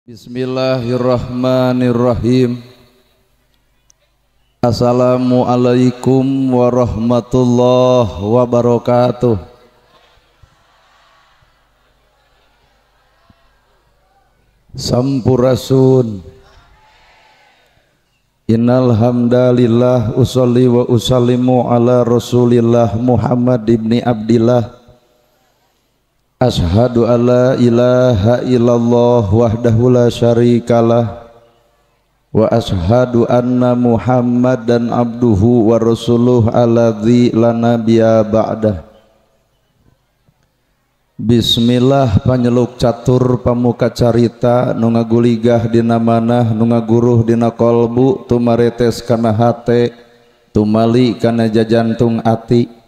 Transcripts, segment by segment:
Bismillahirrahmanirrahim. Assalamualaikum warahmatullahi wabarakatuh. Sampurasun. Innal hamdalillah usolli wa usallimu ala Rasulillah Muhammad ibni Abdillah. Ashhadu alla ilaha illallah wahdahu la syarikalah wa ashhadu anna Muhammadan abduhu wa rasuluh alladzi la nabiyya ba'dah. Bismillah panyeluk catur pamuka carita nu ngaguligah dina manah nu ngaguruh dina kolbu tumaretes kana hate tumali kana jajantung ati.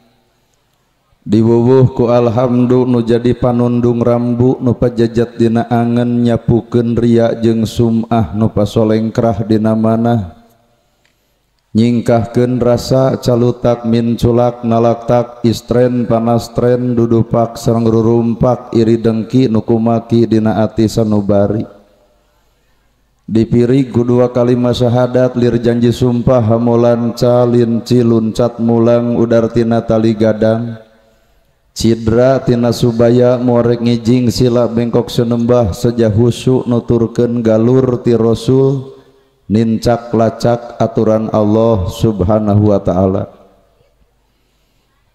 Diwuwuh ku alhamdu nu jadi panundung rambu nu pajajat dina angen nyapukeun ria jeung sum'ah nu pasolengkrah dina manah nyingkahkeun rasa calutak minculak nalaktak istren panastren dudupak sareng rurumpak iri dengki nu kumaki dina ati sanubari. Dipirig ku dua kalimat syahadat lir janji sumpah hamulan calinci luncat mulang udar tina tali gadang Cidra tina subaya muarek ngijing sila bengkok senembah sejah husu nuturkeun galur ti Rasul nincak lacak aturan Allah subhanahu wa ta'ala.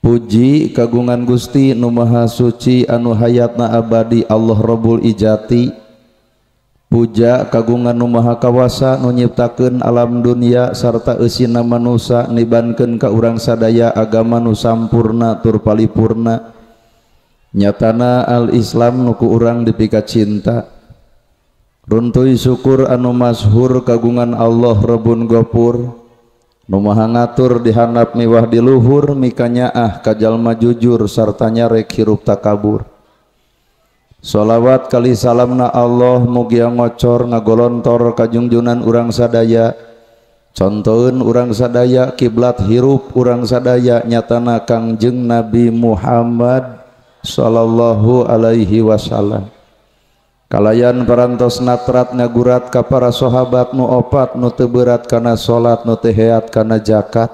Puji kagungan Gusti nu maha suci anu hayatna abadi Allah Rabbul Ijati. Puja kagungan nu maha kawasa nu nyiptakeun alam dunia sarta eusina manusa nibankeun ka urang sadaya agama nu sampurna tur palipurna nyatana al-Islam nu ku urang dipika cinta. Runtuy syukur anu masyhur kagungan Allah Rabbun Gopur nu maha ngatur di handap miwah di luhur mikanyaah ka jalma jujur sarta nyarek hirup takabur. Sholawat kali salamna Allah mugia ngocor ngagolontor kajungjunan urang sadaya contoheun urang sadaya kiblat hirup urang sadaya nyatana Kangjeng Nabi Muhammad sallallahu alaihi wasallam. Kalayan parantos natrat ngagurat ka para sahabat nu opat nu teu berat kana salat nu teu heat kana zakat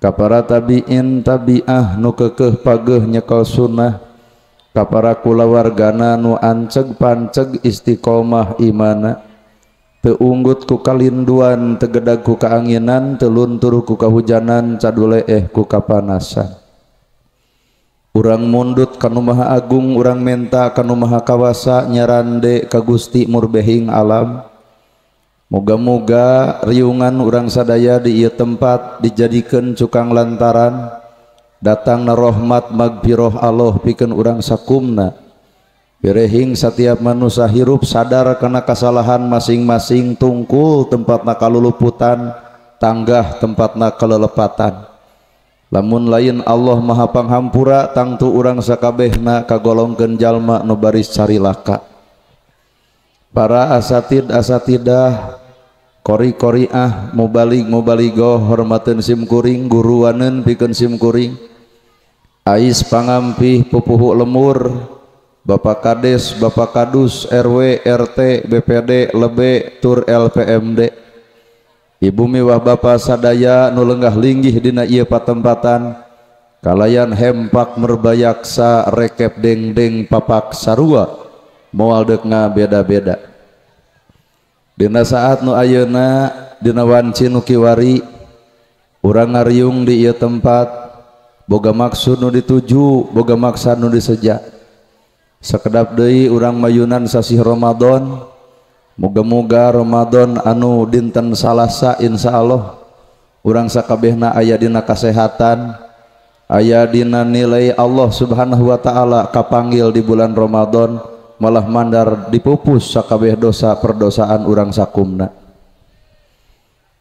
ka para tabiin tabiah nu keukeuh pageuh nyekel sunnah ka para kulawargana nu anceg panceg istiqomah imana teu unggut ku kalinduan teu gedag ku kaanginan teu luntur ku kahujanan caduleeh ku kapanasan. Urang mundut ka nu Maha Agung urang menta ka nu Maha Kawasa nyarande ka Gusti murbehing alam. Moga-moga riungan urang sadaya di ieu tempat dijadikeun cukang lantaran datangna rahmat magfirah Allah pikeun urang sakumna. Birehing setiap manusia hirup sadar kana kasalahan masing-masing tungkul tempatna kaluluputan tanggah tempatna kelelepatan. Lamun lain Allah Maha Panghampura tangtu urang sakabehna kagolongkeun jalma nu baris carilaka. Para asatid asatidah kori-koriah mubalig mubaligoh hormateun sim kuring guruaneun pikeun sim kuring ais pangampih pupuhu lemur Bapak Kades Bapak Kadus RW RT BPD Lebe tur LPMD Ibu miwah Bapak sadaya nu lenggah linggih dina ieu patempatan kalayan hempak merbayaksa rekep dengdeng papak sarua moal deuk ngabeda-beda. Dina saat nu ayeuna dina wanci nu kiwari urang ngariung di ieu tempat boga maksud nu dituju boga maksad nu diseja. Sakedap deui urang mayunan sasih Ramadan. Moga-moga Ramadan anu dinten Salasa insyaallah urang sakabehna aya dina kasehatan aya dina nilai Allah subhanahu wa ta'ala kapanggil di bulan Ramadan malah mandar dipupus sakabeh dosa perdosaan urang sakumna.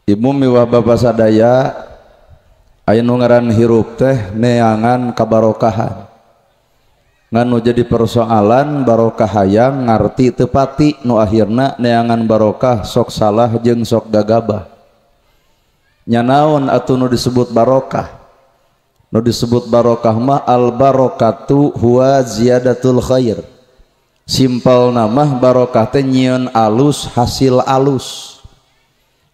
Ibu miwah bapa sadaya aya nu ngaran hirup teh neangan kabarokahan ngan nu jadi persoalan barokah hayang ngarti tepati nu akhirna neangan barokah sok salah jeung sok gagabah. Nya naon atuh nu disebut barokah? Nu disebut barokah mah al barokatu huwa ziyadatul khair. Simpel nama barokah teh nyieun alus hasil alus.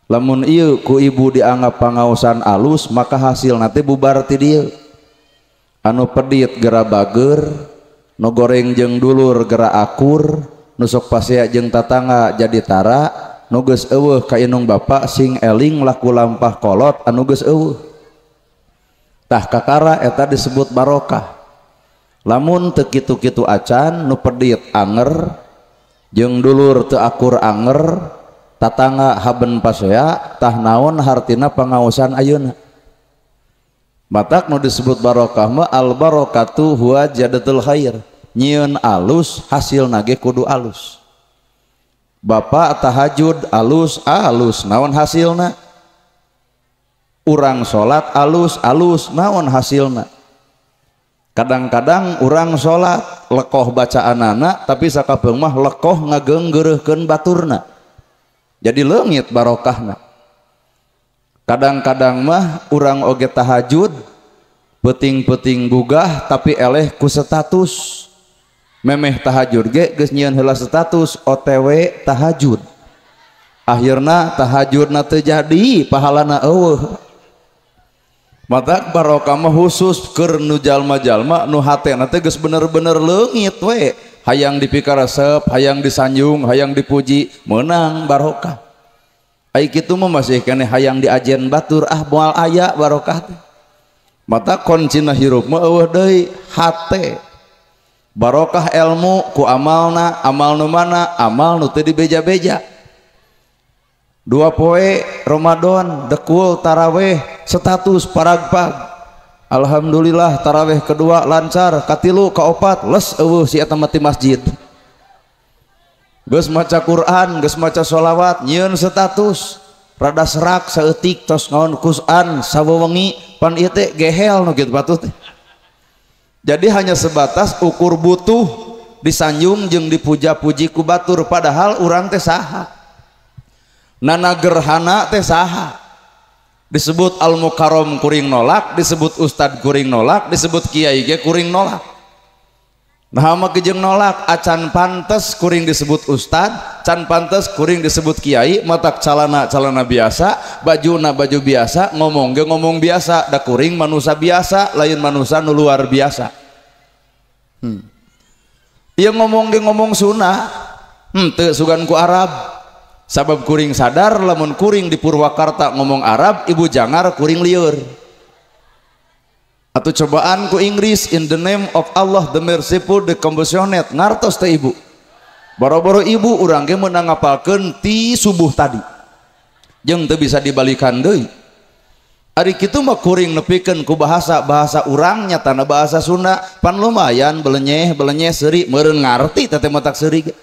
Lamun ieu ku ibu dianggap pangaosan alus maka hasilna teh bubar ti dieu. Anu pedit gera bager, nu goreng jeung dulur gera akur, nu sok pasea jeung tatangga jadi tara, nu geus eueuh ka indung bapa sing eling laku lampah kolot anu geus eueuh. Tah kakara eta disebut barokah. Lamun teu kitu-kitu acan nu pedit anger jeung dulur teu akur anger, tatangga haben pasea, tah naon hartina pangaosan ayeuna. Matak nu disebut barokah mah al barokatu huwa jadatul khair. Nyieun alus hasilna ge kudu alus. Bapak tahajud alus alus naon hasilna? Urang salat alus alus naon hasilna? Kadang-kadang urang salat lekoh bacaanana tapi sakapeung mah lekoh ngageunggeureuhkeun baturna. Jadi leungit barokahna. Kadang-kadang mah urang oge tahajud peuting-peuting gugah tapi eleh ku status. Memeh tahajud ge geus nyieun heula status OTW tahajud. Akhirna tahajudna teu jadi pahalana eueuh. Matak barokah mah khusus keur nu jalma-jalma nu hatena teh geus bener-bener leungit we, hayang dipikaresep, hayang disanjung, hayang dipuji, meunang barokah. Ai kitu mah masih keneh hayang diajen batur, ah moal aya barokah teh. Matak kuncina hirup mah eueuh deui hate. Barokah ilmu ku amalna, amal nu mana? Amal nu teu dibeja-beja. Dua poe Ramadan dekul taraweh status paragpag. Alhamdulillah taraweh kedua lancar, katilu kaopat les eueuh si eta mah ti masjid. Geus maca Quran, geus maca sholawat, nyieun status rada serak saeutik tos ngaon Quran sawewengi pan ieu teh gehel nu kitu patut teh. Jadi hanya sebatas ukur butuh disanjung jeung dipuja-puji ku batur padahal urang teh saha. Nana gerhana teh saha. Disebut al mukarrom kuring nolak, disebut ustad kuring nolak, disebut kiai ge kuring nolak. Nah mah kejeng nolak acan pantes kuring disebut ustad, can pantes kuring disebut kiai, matak calana calana biasa, bajuna baju biasa, ngomong ge ngomong biasa, da kuring manusia biasa, lain manusia nu luar biasa. Ieu ngomong ge ngomong sunah, teu sugan ku Arab. Sabab kuring sadar lamun kuring di Purwakarta ngomong Arab, ibu jangar kuring lieur. Atau cobaan ku Inggris in the name of Allah the merciful the compassionate, ngartos teh ibu. Boro-boro ibu urang ge meunang ngapalkeun ti subuh tadi. Jeung teu bisa dibalikan deui. Ari kitu mah kuring nepikeun ku bahasa-bahasa urang nyatana bahasa Sunda, pan lumayan belenyeh-belenyeh seuri meureun ngarti teh matak seuri ge.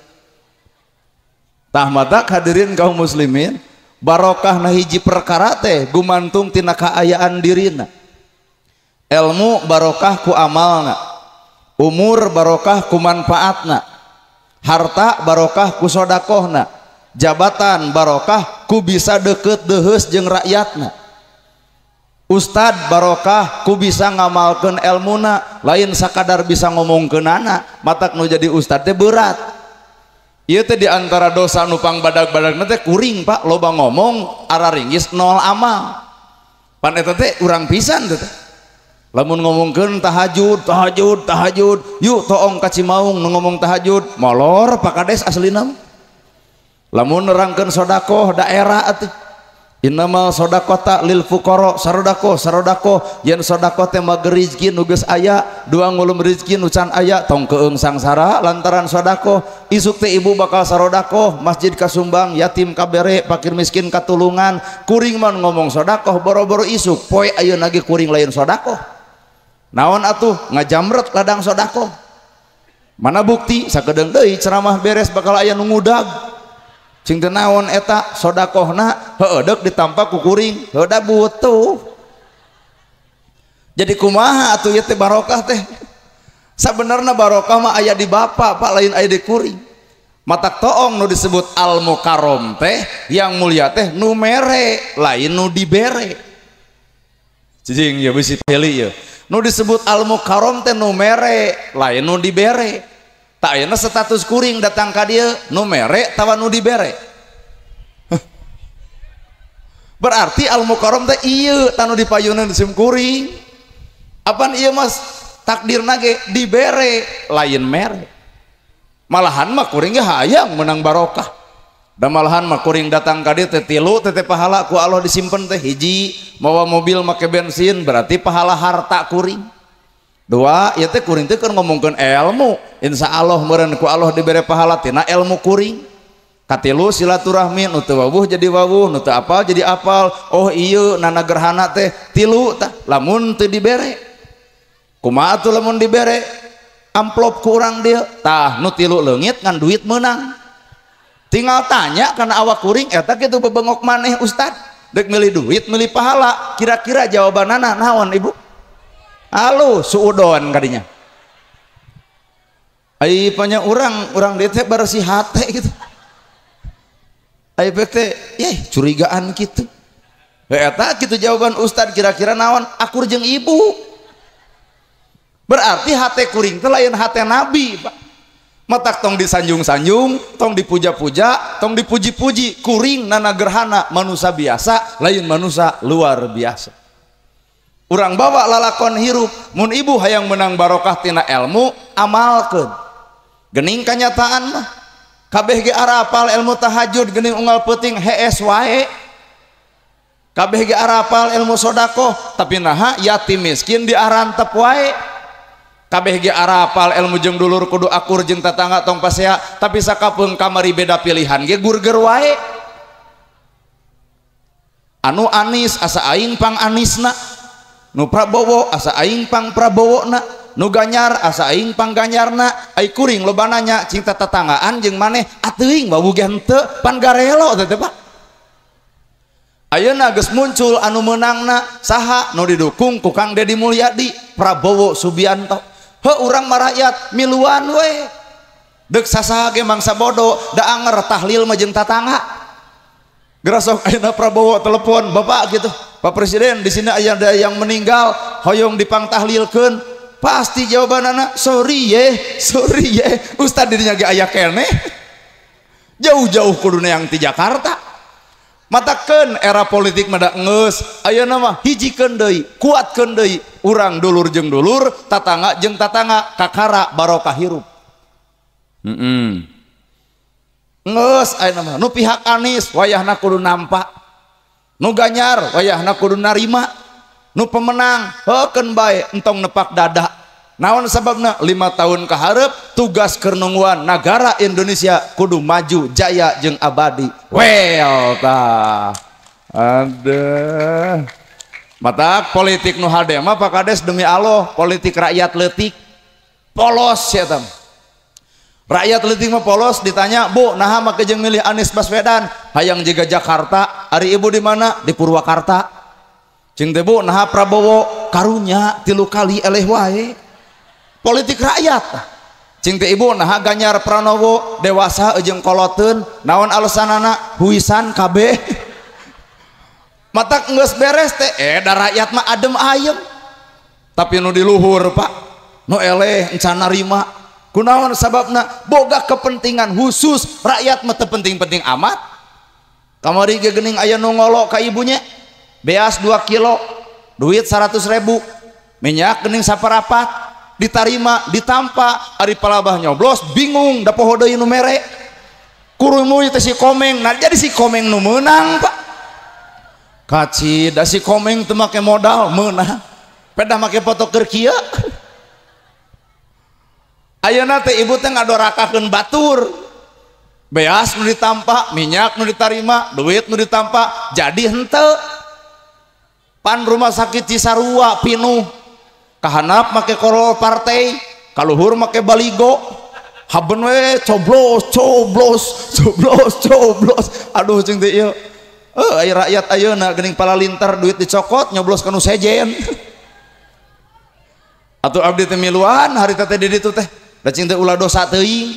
Tah matak hadirin kaum muslimin, barokah na hiji perkara teh gumantung tina kaayaan dirina. Ilmu barokah ku amalna, umur barokah ku manfaatna, harta barokah ku sodakohna, jabatan barokah ku bisa deket deheus jeung rakyatna, ustad barokah ku bisa ngamalkeun elmuna, lain sakadar bisa ngomongkeunana, matak nu jadi ustad teh berat. Ieu teh di antara dosa nu pangbadag-badagna teh kuring Pak, loba ngomong araringgis nol amal. Pan eta teh urang pisan teh. Lamun ngomongkeun tahajud, tahajud, tahajud, yuk toong ka Cimaung nu ngomong tahajud, molor Pak Kades aslina. Lamun nerangkeun sodakoh daerah atuh. Innamal sodaqata lil fuqara, sarodakoh, sarodakoh, yen sodakoh teh mah rezeki nu geus aya, dua ngulum rezeki nu can aya, tong keung sangsara lantaran sodakoh. Isuk teh ibu bakal sarodakoh, masjid kasumbang, yatim kabere, fakir miskin katulungan. Kuring mah ngomong sodakoh boro-boro isuk, poe ayeuna ge kuring lain sodakoh. Naon atuh ngajamret ladang sodakoh. Mana bukti sakedeung deui ceramah beres bakal aya nu ngudag. Cing teu naon eta sodakohna heueuh deuk ditampa ku kuring, heueuh da butuh. Jadi kumaha atuh ieu teh barokah teh? Sabenerna barokah mah aya di bapak, Pak, lain aya di kuring. Matak toong nu disebut al mukarrom teh, yang mulia teh nu mere, lain nu dibere. Cicing ya bisi peli ya. Nu disebut al mukarrom teh nu mere, lain nu dibere. Tak ayeuna status kuring datang ka dieu nu mere tawa nu dibere. Berarti Al Mukarram teh ieu tanu dipayunan sim kuring. Apan ieu mas takdirna ge dibere lain mere. Malahan mah kuring ge hayang menang barokah. Da malahan mah kuring datang ka dieu teh tilu teh pahala ku Allah disimpen teh hiji mawa mobil make bensin berarti pahala harta kuring. Dua ieu teh kuring teh keur ngomongkeun ilmu, insyaallah meureun ku Allah dibere pahala tina ilmu kuring. Katilu silaturahmi nu teu wawuh jadi wawuh, nu teu apal jadi apal. Oh ieu nana gerhana teh tilu tah lamun teu dibere. Kumaha atuh lamun dibere? Amplop ku urang dieu. Tah nu tilu leungit ngan duit meunang. Tinggal tanya kana awak kuring eta kitu bebengok maneh ustad. Dek milih duit milih pahala, kira-kira jawabanana naon ibu? Aluh suudon kadinya. Ai panya urang dieu teh bersih hate gitu. Ai teh yeh curigaan kitu. Eta kitu jawaban ustad kira-kira naon akur jeung ibu. Berarti hate kuring teh lain hate nabi, Pak. Matak tong disanjung-sanjung, tong dipuja-puja, tong dipuji-puji, kuring nana gerhana manusia biasa, lain manusia luar biasa. Urang bawa lalakon hirup, mun ibu hayang menang barokah tina ilmu, amalkeun. Gening kanyataan mah. Kabeh ge arapal ilmu tahajud gening unggal peuting hees wae. Kabeh ge arapal ilmu sodakoh tapi naha yatim miskin diarantep wae. Kabeh ge arapal ilmu jeung dulur kudu akur jeung tatangga tong pasea tapi sakapeung kamari beda pilihan ge gurger wae. Anu Anis asa aing pang Anisna, nu Prabowo asa aing pang Prabowona, nu Ganyar asa aing pang Ganyarna. Ai kuring loba nanya cinta tetanggaan jeung maneh ateuing wawuh ge henteu pan garelo teh teh Pak. Ayeuna geus muncul anu meunangna saha nu didukung ku Kang Deddy Mulyadi, Prabowo Subianto. Heuh urang mah rakyat miluan we. Deuk sasaha ge mangsa bodo da anger tahlil mah jeung tatangga. Gerasok ayeuna Prabowo telepon bapak gitu, Pak Presiden di sini ada yang meninggal hoyong dipangtahlilkeun. Pasti jawabanana sorry ye ustad dirinya ge aya keneh jauh-jauh kuduna yang ti Jakarta. Matakeun era politik mah da geus ayeuna mah hijikeun deui kuatkeun deui urang dulur jeung dulur tatangga jeung tatangga kakara barokah hirup. Geus ayeuna mah nu pihak Anies wayahna kudu nampak, nu Ganyar wayahna kudu narima, nu pemenang heukeun bae entong nepak dada. Naon sababna 5 tahun kaharep tugas keur nungguan nagara Indonesia kudu maju jaya jeung abadi. Well tah aduh matak politik nu hade mah Pak Kades demi Allah politik rakyat leutik polos ya tam. Rakyat leutik mah polos ditanya, "Bu, naha make jeung milih Anies Baswedan? Hayang jiga Jakarta, ari ibu di mana?" Di Purwakarta. Cing teh Bu, naha Prabowo karunya 3 kali eleh wae. Politik rakyat. Cing teh ibu naha Ganjar Pranowo dewasa jeung koloteun, naon alasanana? Huisan kabeh. Matak geus beres teh da rakyat mah adem ayem. Tapi nu di luhur Pak, nu eleh encan narima. Kunaon sababna? Boga kepentingan khusus rakyat mah teu penting-penting amat. Kamari ge geuning aya nu ngolo ka ibunya. Beas 2 kilo, duit 100.000, minyak gening saparapat, ditarima, ditampa, ari palabah nyoblos, bingung, da poho deui nu mere. Kurumuy teh si Komeng, nah jadi si Komeng nu meunang, Pak. Kaci, da si Komeng teu make modal meunang. Pedah make foto keur kieu. Ayeuna teh ibu teh ngadorakakeun batur. Beas nu ditampa, minyak nu ditarima, duit nu ditampa, jadi henteu. Pan rumah sakit Cisarua pinuh kahanap make korol partai kaluhur make baligo haben we coblos coblos coblos coblos aduh cing teh ieu ai rakyat ayeuna geuning palalintar duit dicokot nyoblos ka nu sejen atuh abdi teh miluan harita teh di ditu teh da cing teh ulah dosa teuing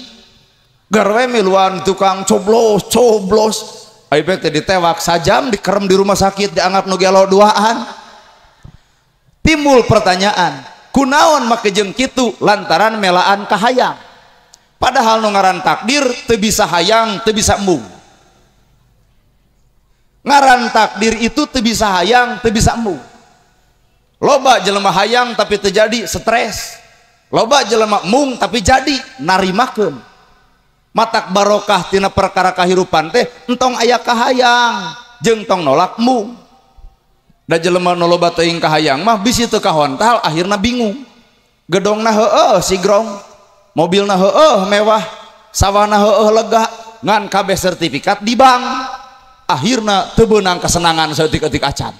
garwe miluan tukang coblos coblos. Ai teh ditewak sajam dikerem di rumah sakit dianggap nu gelo duaan. Timbul pertanyaan, kunaon make jeung kitu lantaran melaan kahayang. Padahal nu ngaran takdir teu bisa hayang, teu bisa embung. Ngaran takdir itu teu bisa hayang, teu bisa embung. Loba jelema hayang tapi teu jadi, stres. Loba jelema embung tapi jadi, narimakeun. Matak barokah tina perkara kahirupan teh entong aya kahayang jeung tong nolak embung. Da jelema nu loba teuing kahayang mah bisi teu kahontal akhirna bingung. Gedongna heueuh sigrong, mobilna heueuh mewah, sawahna heueuh lega, ngan kabeh sertifikat di bank. Akhirna teu beunang kesenangan saeutik-eutik acan.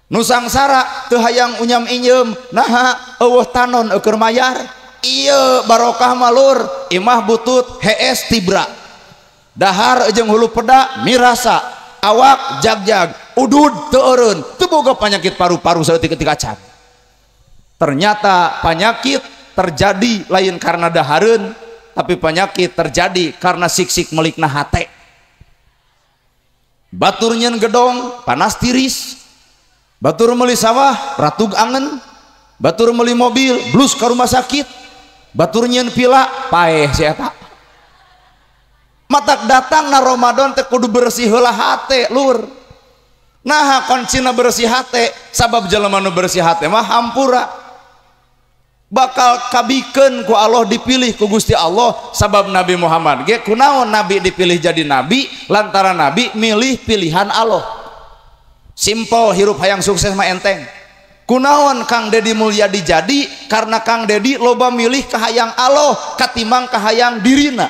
Nu sangsara teu hayang unyam inyeum, naha eueuh tanon eueur mayar. Ieu barokah malur, imah butut hees tibra. Dahar jeung hulu peda mirasa, awak jagjag, udud teu eureun, teu boga penyakit paru-paru saeutik-eutik acan. Ternyata penyakit terjadi lain karena dahareun, tapi penyakit terjadi karena sik-sik melikna hate. Batur nyeun gedong panas tiris, batur meuli sawah ratug angen, batur meuli mobil blus ka rumah sakit, batur nyeun pila paeh si eta. Matak datang na Ramadan teh kudu bersih heula hate lur. Naha kuncina bersih hate, sabab jelema nu bersih hate mah hampura. Bakal kabikeun ku Allah, dipilih ku Gusti Allah, sabab Nabi Muhammad ge kunaon nabi dipilih jadi nabi lantaran nabi milih pilihan Allah. Simple hirup hayang sukses mah enteng. Kunaon Kang Dedi Mulyadi jadi karena Kang Dedi loba milih kahayang Allah katimbang kahayang dirina.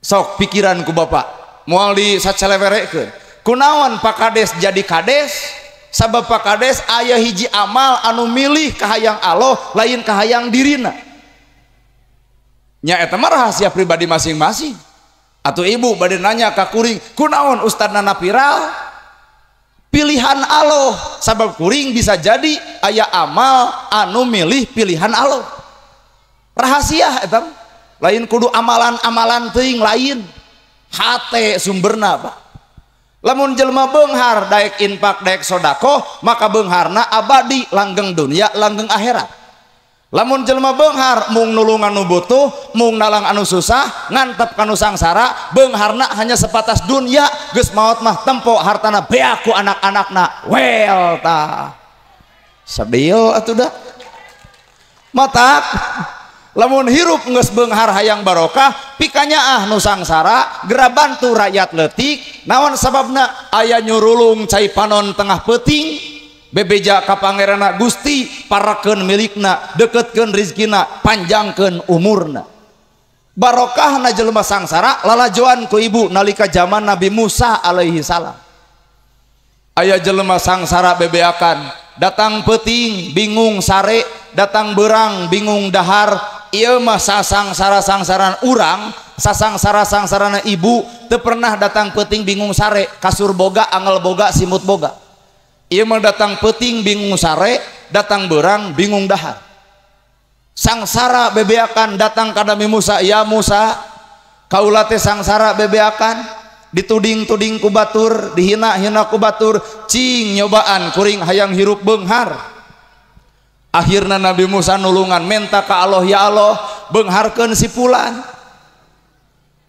Sok pikiran ku bapak moal di sacelewerekeun. Kunaon Pak Kades jadi kades? Sabab Pak Kades aya hiji amal anu milih kahayang Allah lain kahayang dirina. Nya eta mah rahasia pribadi masing-masing. Atau ibu bade nanya ka kuring, kunaon ustadna viral? Pilihan Allah. Sabab kuring bisa jadi aya amal anu milih pilihan Allah. Rahasia eta lain kudu amalan-amalan teuing lain. Hate sumberna Pak. Lamun jelema beunghar daek infak daek sodakoh maka beungharna abadi langgeng dunia langgeng akhirat. Lamun jelema beunghar mung nulungan nu butuh, mung nalang anu susah, ngantep kanu sangsara, beungharna hanya sepatas dunia, geus maot mah tempo hartana beak ku anak-anakna. Well tah. Sedih atuh da. Matak lamun hirup geus beunghar hayang barokah pikanyaah nu sangsara gera bantu rakyat leutik. Naon sababna? Aya nyurulung cai panon tengah peuting bebeja ka pangeranna Gusti parakeun milikna, deketkeun rizkina, panjangkeun umurna. Barokahna jelema sangsara lalajoan ku ibu nalika zaman Nabi Musa alaihi salam. Aya jelema sangsara bebeakan, datang peuting bingung sare, datang berang bingung dahar. Ieu mah sasangsara-sangsaran urang, sasangsara-sangsarana ibu teu pernah datang peuting bingung sare, kasur boga, angel boga, simut boga. Ieu mah datang peuting bingung sare, datang berang bingung dahar. Sangsara bebeakan datang ka Nabi Musa, ya Musa, kaula teh sangsara bebeakan, dituding-tuding ku batur, dihina-hina ku batur, cing nyobaan kuring hayang hirup beunghar. Akhirna Nabi Musa nulungan menta ka Allah, ya Allah beungharkeun si fulan.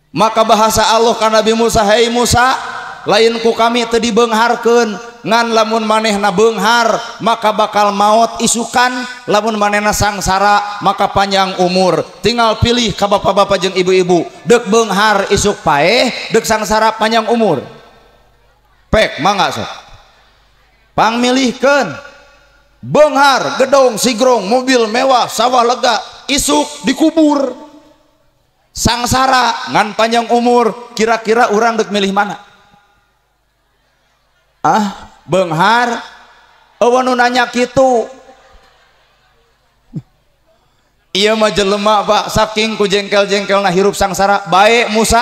Maka bahasa Allah ka Nabi Musa, hei Musa, lain ku kami teu dibeungharkeun, ngan lamun manehna beunghar maka bakal maot isukan, lamun manehna sangsara maka panjang umur. Tinggal pilih ka bapak-bapak jeung ibu-ibu, deuk beunghar isuk paeh, deuk sangsara panjang umur. Pek mangga sok. Pangmilihkeun. Beunghar, gedong, sigrong, mobil mewah, sawah lega, isuk dikubur. Sangsara ngan panjang umur, kira-kira urang deuk milih mana? Ah, beunghar. Eueuh nu nanya kitu. Ieu mah jelema Pak, saking ku jengkel-jengkelna hirup sangsara. Bae Musa,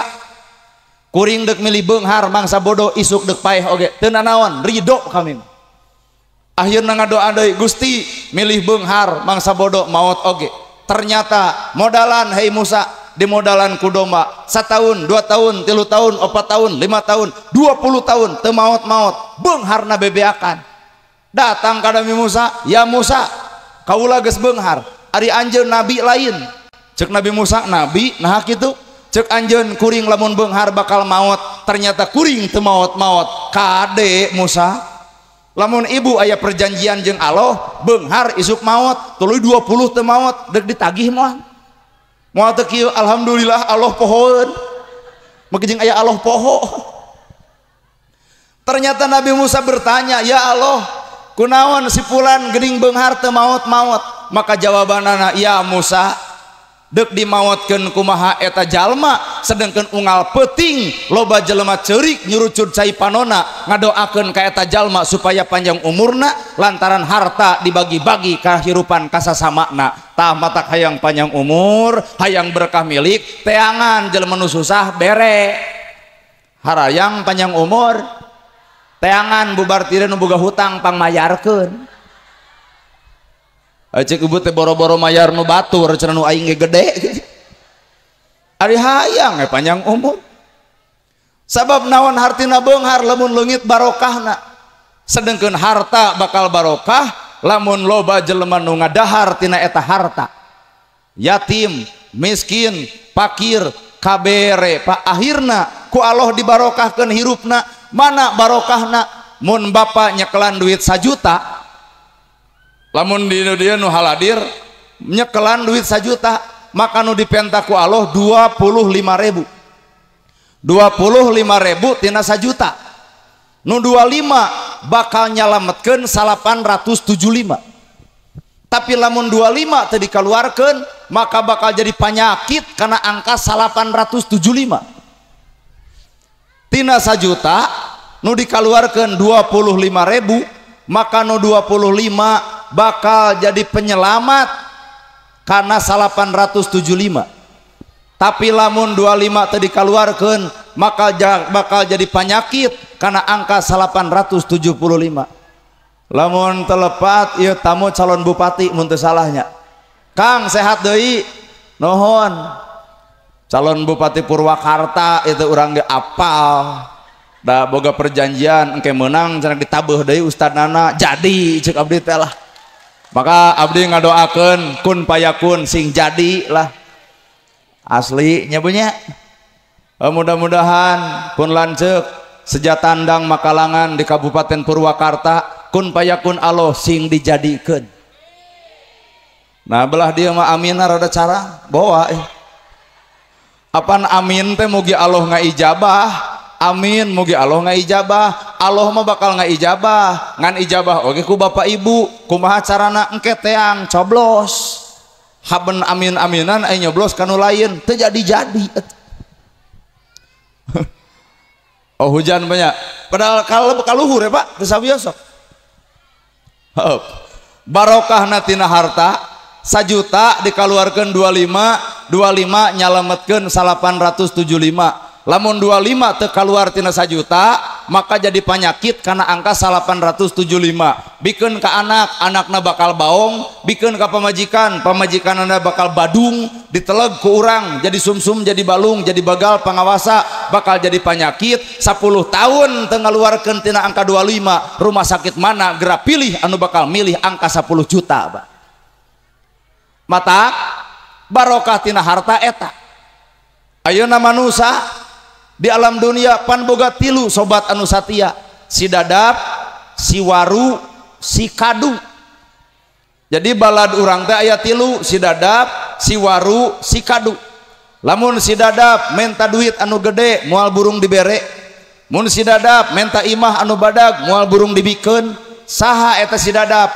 kuring deuk milih beunghar mangsa bodoh isuk deuk paeh oge. Teu nanaon, ridho kami. Akhirna ngadoa deui, Gusti milih beunghar mangsa bodoh maot oge. Ternyata modalan hei Musa, dimodalan ku domba 1 tahun, 2 tahun, 3 tahun, 4 tahun, 5 tahun, 20 tahun teu maot-maot, beungharna bebeakan. Datang ka Nabi Musa, ya Musa, kaula geus beunghar, ari anjeun nabi lain, Cek Nabi Musa, Nabi nah kitu. Cek anjeun kuring lamun beunghar bakal maot, ternyata kuring teu maot-maot. Kade Musa, lamun ibu aya perjanjian jeung Allah, beunghar isuk maot, tuluy 20 teu maot, deuk ditagih moal. Moal teu kieu, alhamdulillah Allah pohoeun. Make jeung aya Allah poho. Ternyata Nabi Musa bertanya, "Ya Allah, kunaon si fulan geuning beunghar teu maot-maot?" Maka jawabanana, "Ya Musa, dek dimaotkeun kumaha eta jalma sedengkeun unggal peuting loba jelema ceurik nyurucud cai panona ngadoakeun ka eta jalma supaya panjang umurna lantaran harta dibagi-bagi kahirupan kasasamana. Tah matak hayang panjang umur, hayang berkah milik, teangan jelema nu susah bere. Harayang panjang umur, teangan bubar tire nu boga hutang pangmayarkeun." Cek ibu teh boro-boro mayar nu batur cenah nu aing ge gede. Ari hayang panjang umur. Sabab naon hartina beunghar lamun leungit barokahna. Sedengkeun harta bakal barokah lamun loba jelema nu ngadahar tina eta harta. Yatim, miskin, fakir, kabere pak akhirna ku Allah dibarokahkeun hirupna. Mana barokahna mun bapa nyekelan duit 1 juta, lamun di dia nu haladir nyekelan duit 1 juta, maka nu dipenta ku Allah 25.000. 25.000 tina 1 juta. Nu 25 bakal nyalametkeun 875. Tapi lamun 25 teu dikaluarkeun maka bakal jadi panyakit karena angka 875. Tina 1 juta nu dikaluarkeun 25.000, maka nu 25 bakal jadi penyelamat karena 875. Tapi lamun 25 teu dikaluarkeun maka bakal jadi penyakit karena angka 875. Lamun telepat ieu tamu calon bupati mun teu salahnya. Kang sehat deui, nuhun. Calon bupati Purwakarta itu urang ge apal. Da boga perjanjian engke meunang cenah ditabeuh deui ustadnana, jadi cek abdi teh lah. Maka abdi ngadoakeun kun payakun sing jadi lah. Asli nya punya. Mudah-mudahan pun lanceuk sejatandang makalangan di Kabupaten Purwakarta kun payakun Allah sing dijadikeun. Nah belah dia mah aminna rada cara bawa Apan amin teh mugi Allah ngaijabah. Amin mugi Allah ngaijabah. Allah mah bakal ngaijabah. Ngan ijabah oge ku bapak ibu. Kumaha carana engke teang coblos. Haben amin-aminan aya nyoblos kanu lain teu jadi-jadi. Oh hujan banyak. Padahal kalau kaluhur ya Pak, teu sawios sok. Barokahna tina harta 1 juta dikaluarkeun 25, 25 nyalametkeun 875. Lamun 25 teu kaluar tina 1 juta maka jadi panyakit karena angka 875. Bikeun ka anak, anakna bakal baong, bikeun ka pamajikan, pamajikanna bakal badung, diteleg ku urang jadi sumsum, jadi balung, jadi bagal pangawasa, bakal jadi panyakit. 10 tahun teu ngaluarkeun tina angka 25, rumah sakit mana geura pilih anu bakal milih angka 10 juta, Pak. Mata barokah tina harta eta. Ayeuna manusa di alam dunia pan boga tilu sobat anu satia, si dadap, si waru, si kadu. Jadi balad urang teh aya tilu, si dadap, si waru, si kadu. Lamun si dadap menta duit anu gede moal burung dibere. Mun si dadap menta imah anu badag moal burung dibikeun. Saha eta si dadap?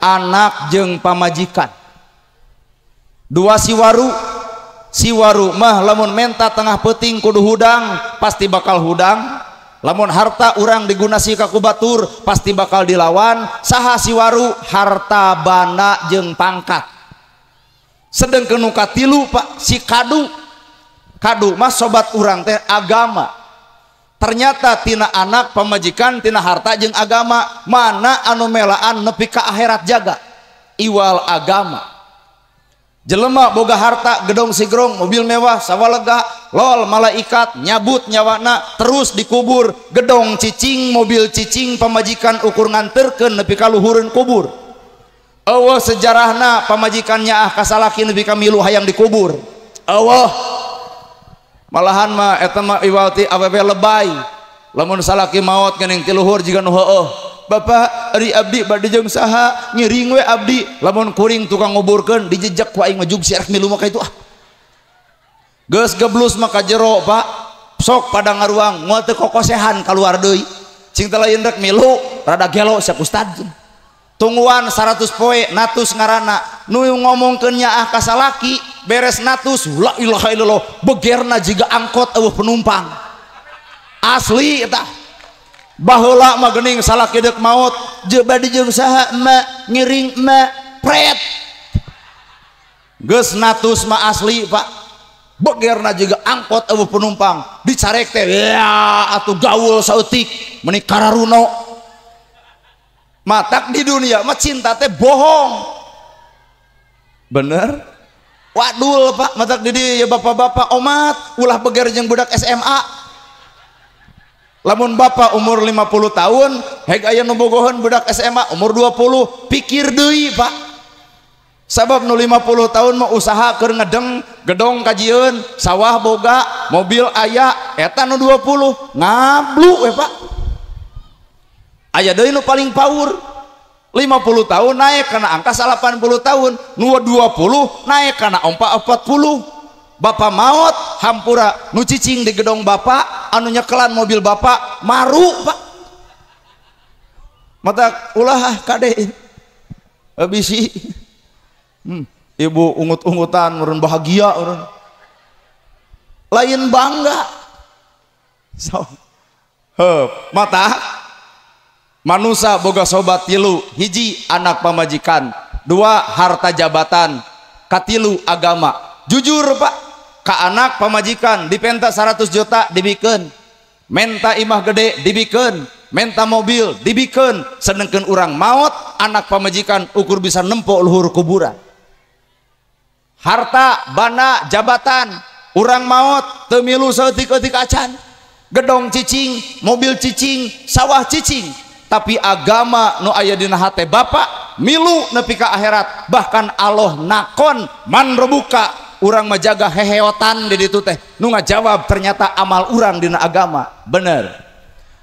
Anak jeung pamajikan. Dua si waru. Si waru mah lamun menta tengah peuting kudu hudang pasti bakal hudang. Lamun harta urang digunasi ka ku batur pasti bakal dilawan. Saha si waru? Harta banda jeung pangkat. Sedengkeun nu katilu Pak, si kadu. Kadu mah sobat urang teh agama. Ternyata tina anak pamajikan tina harta jeung agama mana anu melaan nepi ka akhirat jaga iwal agama. Jelema boga harta gedong sigrong mobil mewah sawalega lol malaikat nyabut nyawana terus dikubur, gedong cicing mobil cicing pamajikan ukur nganterkeun nepi ka luhureun kubur. Eueuh sejarahna pamajikan nyaah ka salaki nepi ka milu hayang dikubur. Eueuh malahan mah eta mah iwal ti awewe lebay. Lamun salaki maot geuning ti luhur jiga nu heueuh. Bapak ari abdi bade jeung saha ngiring we abdi. Lamun kuring tukang nguburkeun dijejek ku aing mah jug si rek milu mah ka itu ah. Geus geblus mah ka jero Pak. Sok pada ngaruang moal teu kokosehan kaluar deui. Cing teh lain rek milu rada gelo sia ustad. Tungguan 100 poe natus ngaranna nu ngomongkeun nyaah ka salaki beres natus la ilaha illallah begerna jiga angkot eueuh penumpang. Asli eta. Baheula mah geuning salaki deuk maot je bade jeung saha emak ngiring emak pret. Geus natus mah asli Pak. Begerna juga angkot eueuh penumpang dicarek teh ya atuh gaul saeutik meuni kararuno. Matak di dunia mah cinta teh bohong. Bener? Wadul Pak, matak di dieu ya bapak-bapak omat ulah beger jeung budak SMA. Lamun bapak umur 50 tahun heg aya nu bogoheun budak SMA umur 20 pikir deui Pak. Sabab nu 50 tahun mah usaha keur ngedeng, gedong kajieun, sawah boga, mobil aya, eta nu 20 ngablu we Pak. Aya deui nu paling power 50 tahun naik kana angka 80 tahun, nu 20 naik kana ompa 40. Bapak maot hampura nu cicing di gedong bapak, anu nyekelan mobil bapak maru Pak. Mata ulah kade bisi. Ibu ungut-ungutan meureun bahagia meureun. Lain bangga. So, heup, mata manusa boga sobat tilu, hiji anak pamajikan, dua harta jabatan, katilu agama. Jujur Pak, ka anak pamajikan dipenta 100 juta dibikeun, menta imah gede dibikeun, menta mobil dibikeun, sedengkeun urang maot anak pamajikan ukur bisa nempok luhur kuburan. Harta, bana, jabatan, urang maot teu milu saeutik-eutik acan, gedong cicing, mobil cicing, sawah cicing, tapi agama nu aya dina hate bapak milu nepi ka akhirat. Bahkan Allah nakon man rebuka urang majaga heheotan di ditu teh nu ngajawab ternyata amal urang dina agama bener.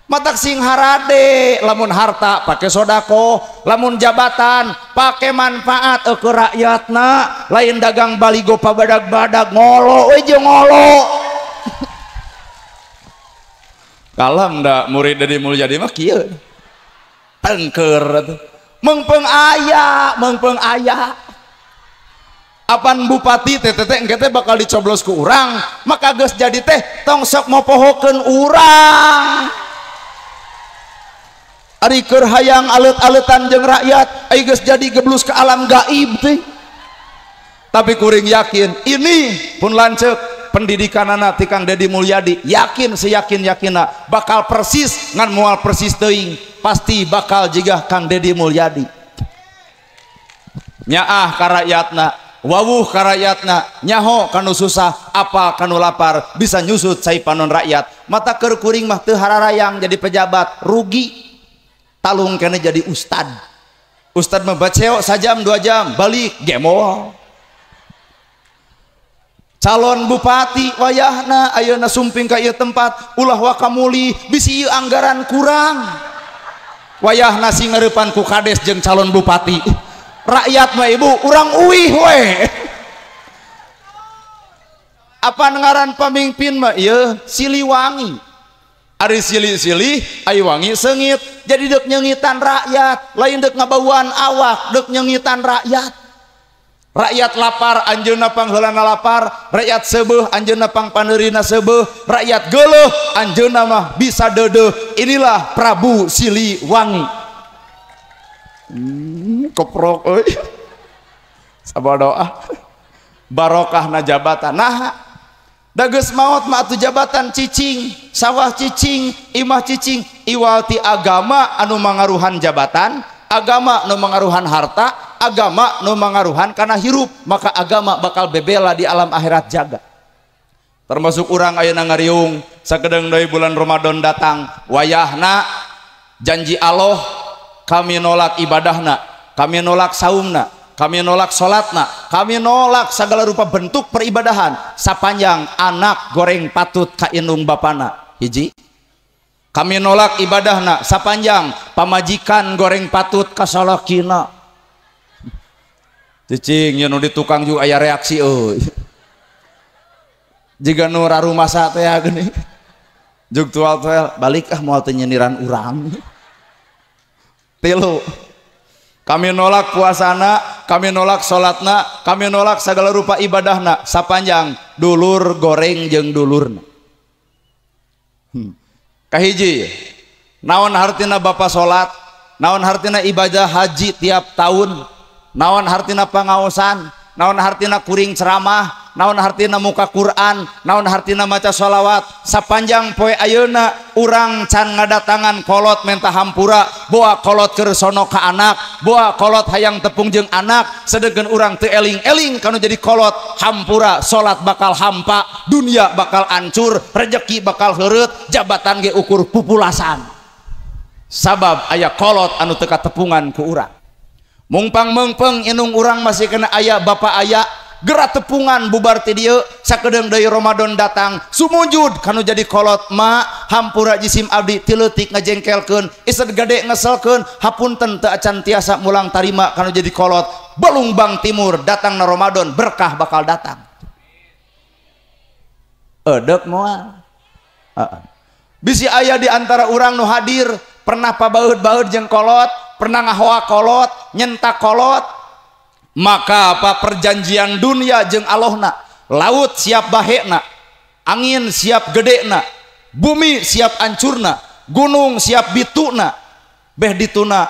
Matak sing harade lamun harta pake sodako, lamun jabatan pake manfaat ke rakyatna, lain dagang baligo pabadag-badag ngolo we jeung ngolo. Kalam da murid Dedi Mulyadi mah kieu. Tengker atuh. Mengpeng aya, mengpeng aya. Apan bupati teh teh engke teh bakal dicoblos ku urang, maka geus jadi teh tong sok mopohokeun urang. Ari keur hayang alet-aletan jeung rakyat, ai geus jadi geblus ke alam gaib teh. Tapi kuring yakin ini pun lanceuk pendidikanana ti Kang Dedi Mulyadi, yakin seyakin-yakinna bakal persis ngan moal persis teuing, pasti bakal jiga Kang Dedi Mulyadi. Nyaah ka rakyatna, wawuh ka rakyatna, nyaho kanu susah, apa kanu lapar, bisa nyusut cai panon rakyat. Mata keur kuring mah teu hararayang jadi pejabat, rugi. Talung kene jadi ustad. Ustad mah baceo sajam 2 jam balik gemo. Calon bupati wayahna ayeuna sumping ka ieu tempat ulah wakamuli bisi ieu anggaran kurang. Wayahna sing ngareupan ku kades jeung calon bupati. Rakyat mah ibu urang uih we. Apa ngaran pamimpin mah ieu Siliwangi. Ari silih-silih ai wangi seungit, jadi deuk nyengitan rakyat, lain deuk ngabauan awak, deuk nyengitan rakyat. Rakyat lapar anjeunna pangheulana lapar, rakyat seubeuh anjeunna pangpaneurina seubeuh, rakyat geuleuh anjeunna mah bisa deudeuh. Inilah Prabu Siliwangi. Koprok euy. Sabar doa. Barokahna jabatan. Nah, da geus maot mah atuh jabatan cicing, sawah cicing, imah cicing, iwal ti agama anu mangaruhan jabatan, agama nu mangaruhan harta, agama nu mangaruhan kana hirup, maka agama bakal bebela di alam akhirat jaga. Termasuk urang ayeuna ngariung sakedeung deui bulan Ramadan datang, wayahna janji Allah kami nolak ibadahna, kami nolak saumna, kami nolak salatna, kami nolak segala rupa bentuk peribadahan sapanjang anak goreng patut ka indung bapana. Hiji, kami nolak ibadahna sapanjang pamajikan goreng patut ka salakina. Cicing nya nu di tukang juga aya reaksi euy. Jiga nu rarumasa teh geuning. Jug tual-tual balik ah moal teu nyindiran urang. Tilu, kami nolak puasana, kami nolak salatna, kami nolak segala rupa ibadahna sapanjang dulur goreng jeung dulurna. Kahiji, naon hartina bapa salat, naon hartina ibadah haji tiap tahun, naon hartina pangaosan, naon hartina kuring ceramah, naon hartina muka Quran, naon hartina maca sholawat. Sapanjang poe ayeuna urang can ngadatangan kolot menta hampura, boa kolot keur sono ka anak, boa kolot hayang tepung jeung anak, sedengkeun urang teu eling-eling kanu jadi kolot hampura, salat bakal hampa, dunia bakal hancur, rejeki bakal heureut, jabatan ge ukur pupulasan. Sabab aya kolot anu teu katepungan ku urang. Mungpang meungpeung indung urang masih kena aya bapa aya gerak tepungan bubar ti dieu sakedeung deui Ramadan datang sumujud kanu jadi kolot ma hampura jisim abdi ti leutik ngajengkelkeun ised gade ngeselkeun hapunten teu acan tiasa mulang tarima kanu jadi kolot. Balungbang timur datang na Ramadan berkah bakal datang. Edek moal. Bisi aya di antara urang nu hadir pernah pabaeud-baeud jeung kolot, pernah ngahoa kolot, nyentak kolot. Maka apa perjanjian dunia jeung Allahna, laut siap bahekna, angin siap gedekna, bumi siap ancurna, gunung siap bituna, beh dituna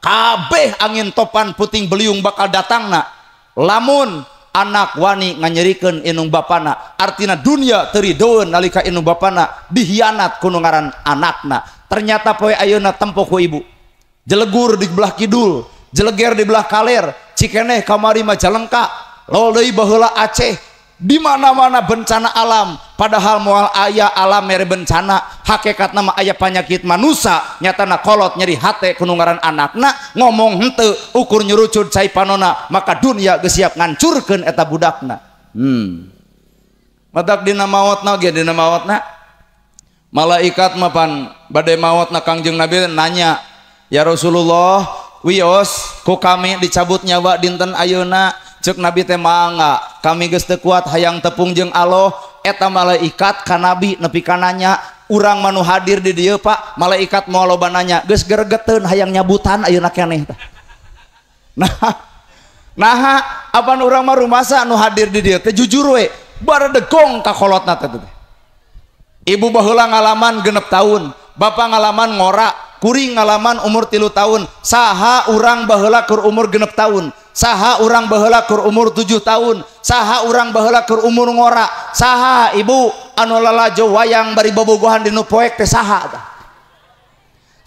kabeh angin topan puting beliung bakal datangna lamun anak wani nganyerikeun indung bapana. Artina dunia teu ridoeun nalika indung bapana dihianat ku nu ngaran anakna. Ternyata poe ayeuna tempo ku ibu jelegur di belah kidul, jeleger di belah kaler, Cikeneh kamari Majalengka, lol deui baheula Aceh, di mana-mana bencana alam. Padahal moal aya alam mere bencana, hakikatna mah aya panyakit manusa, nyatana kolot nyeri hate ku nu ngaran anakna, ngomong henteu ukur nyurucud cai panona, maka dunia geus siap ngancurkeun eta budakna. Matak dina maotna ge dina maotna malaikat mah pan bade maotna Kangjeng Nabi nanya, ya Rasulullah, wios ku kami dicabut nyawa dinten ayeuna. Cek Nabi teh mangga, kami geus teu kuat hayang tepung jeung Allah. Eta malaikat ka Nabi nepi ka nanya, urang mah nu hadir di dieu Pak, malaikat moal loba nanya, geus geregeteun hayang nyabutan ayeuna keneh tah. Nah, apan urang mah rumasa nu hadir di dieu teh jujur we, baredegong ka kolotna teh. Ibu baheula ngalaman 6 tahun, bapak ngalaman ngora, kuring ngalaman umur 3 tahun. Saha urang baheula keur umur 6 tahun, saha urang baheula keur umur 7 tahun, saha urang baheula keur umur ngora, saha ibu anu lalajo wayang bari bobogohan dinu poek teh saha tah?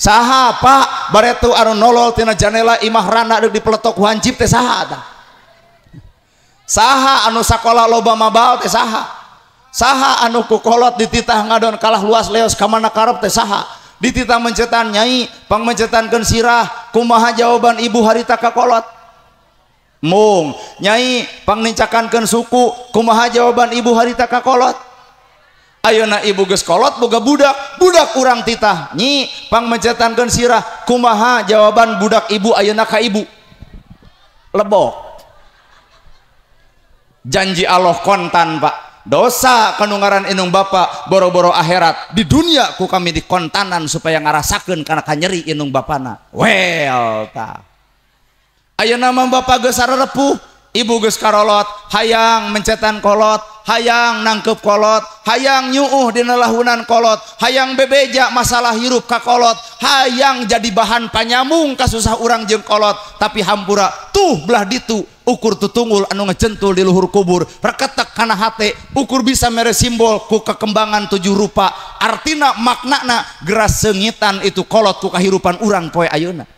Saha pak baretu anu nolol tina janela imah rana deuk dipeletok ku hancip teh saha tah? Saha anu sakola loba mabal teh saha? Saha anu ku kolot dititah ngadon kalah luas leos ka mana karep teh saha? Dititah mencetan nyai pangmencetankeun sirah, kumaha jawaban ibu harita ka kolot? Mung nyai pangnincakankeun suku, kumaha jawaban ibu harita ka kolot? Ayeuna ibu geus kolot boga budak, budak urang titah nyi pangmencetankeun sirah, kumaha jawaban budak ibu ayeuna ka ibu? Lebok. Janji Allah kontan Pak, dosa kanungaran indung bapa boro-boro akhirat, di dunia ku kami dikontanan supaya ngarasakeun kana kanyeri indung bapana. Well ta. Ayeuna mah bapa geus sarerepuh, ibu geus karolot, hayang mencetan kolot, hayang nangkep kolot, hayang nyuuh dina lahunan kolot, hayang bebeja masalah hirup ka kolot, hayang jadi bahan panyamung kasusah urang jeung kolot, tapi hampura tuh belah ditu ukur tutungul anu ngejentul di luhur kubur, reketek kana hate, ukur bisa mere simbol ku kekembangan 7 rupa, artina maknana geras sengitan itu kolot ku kahirupan urang poe ayeuna.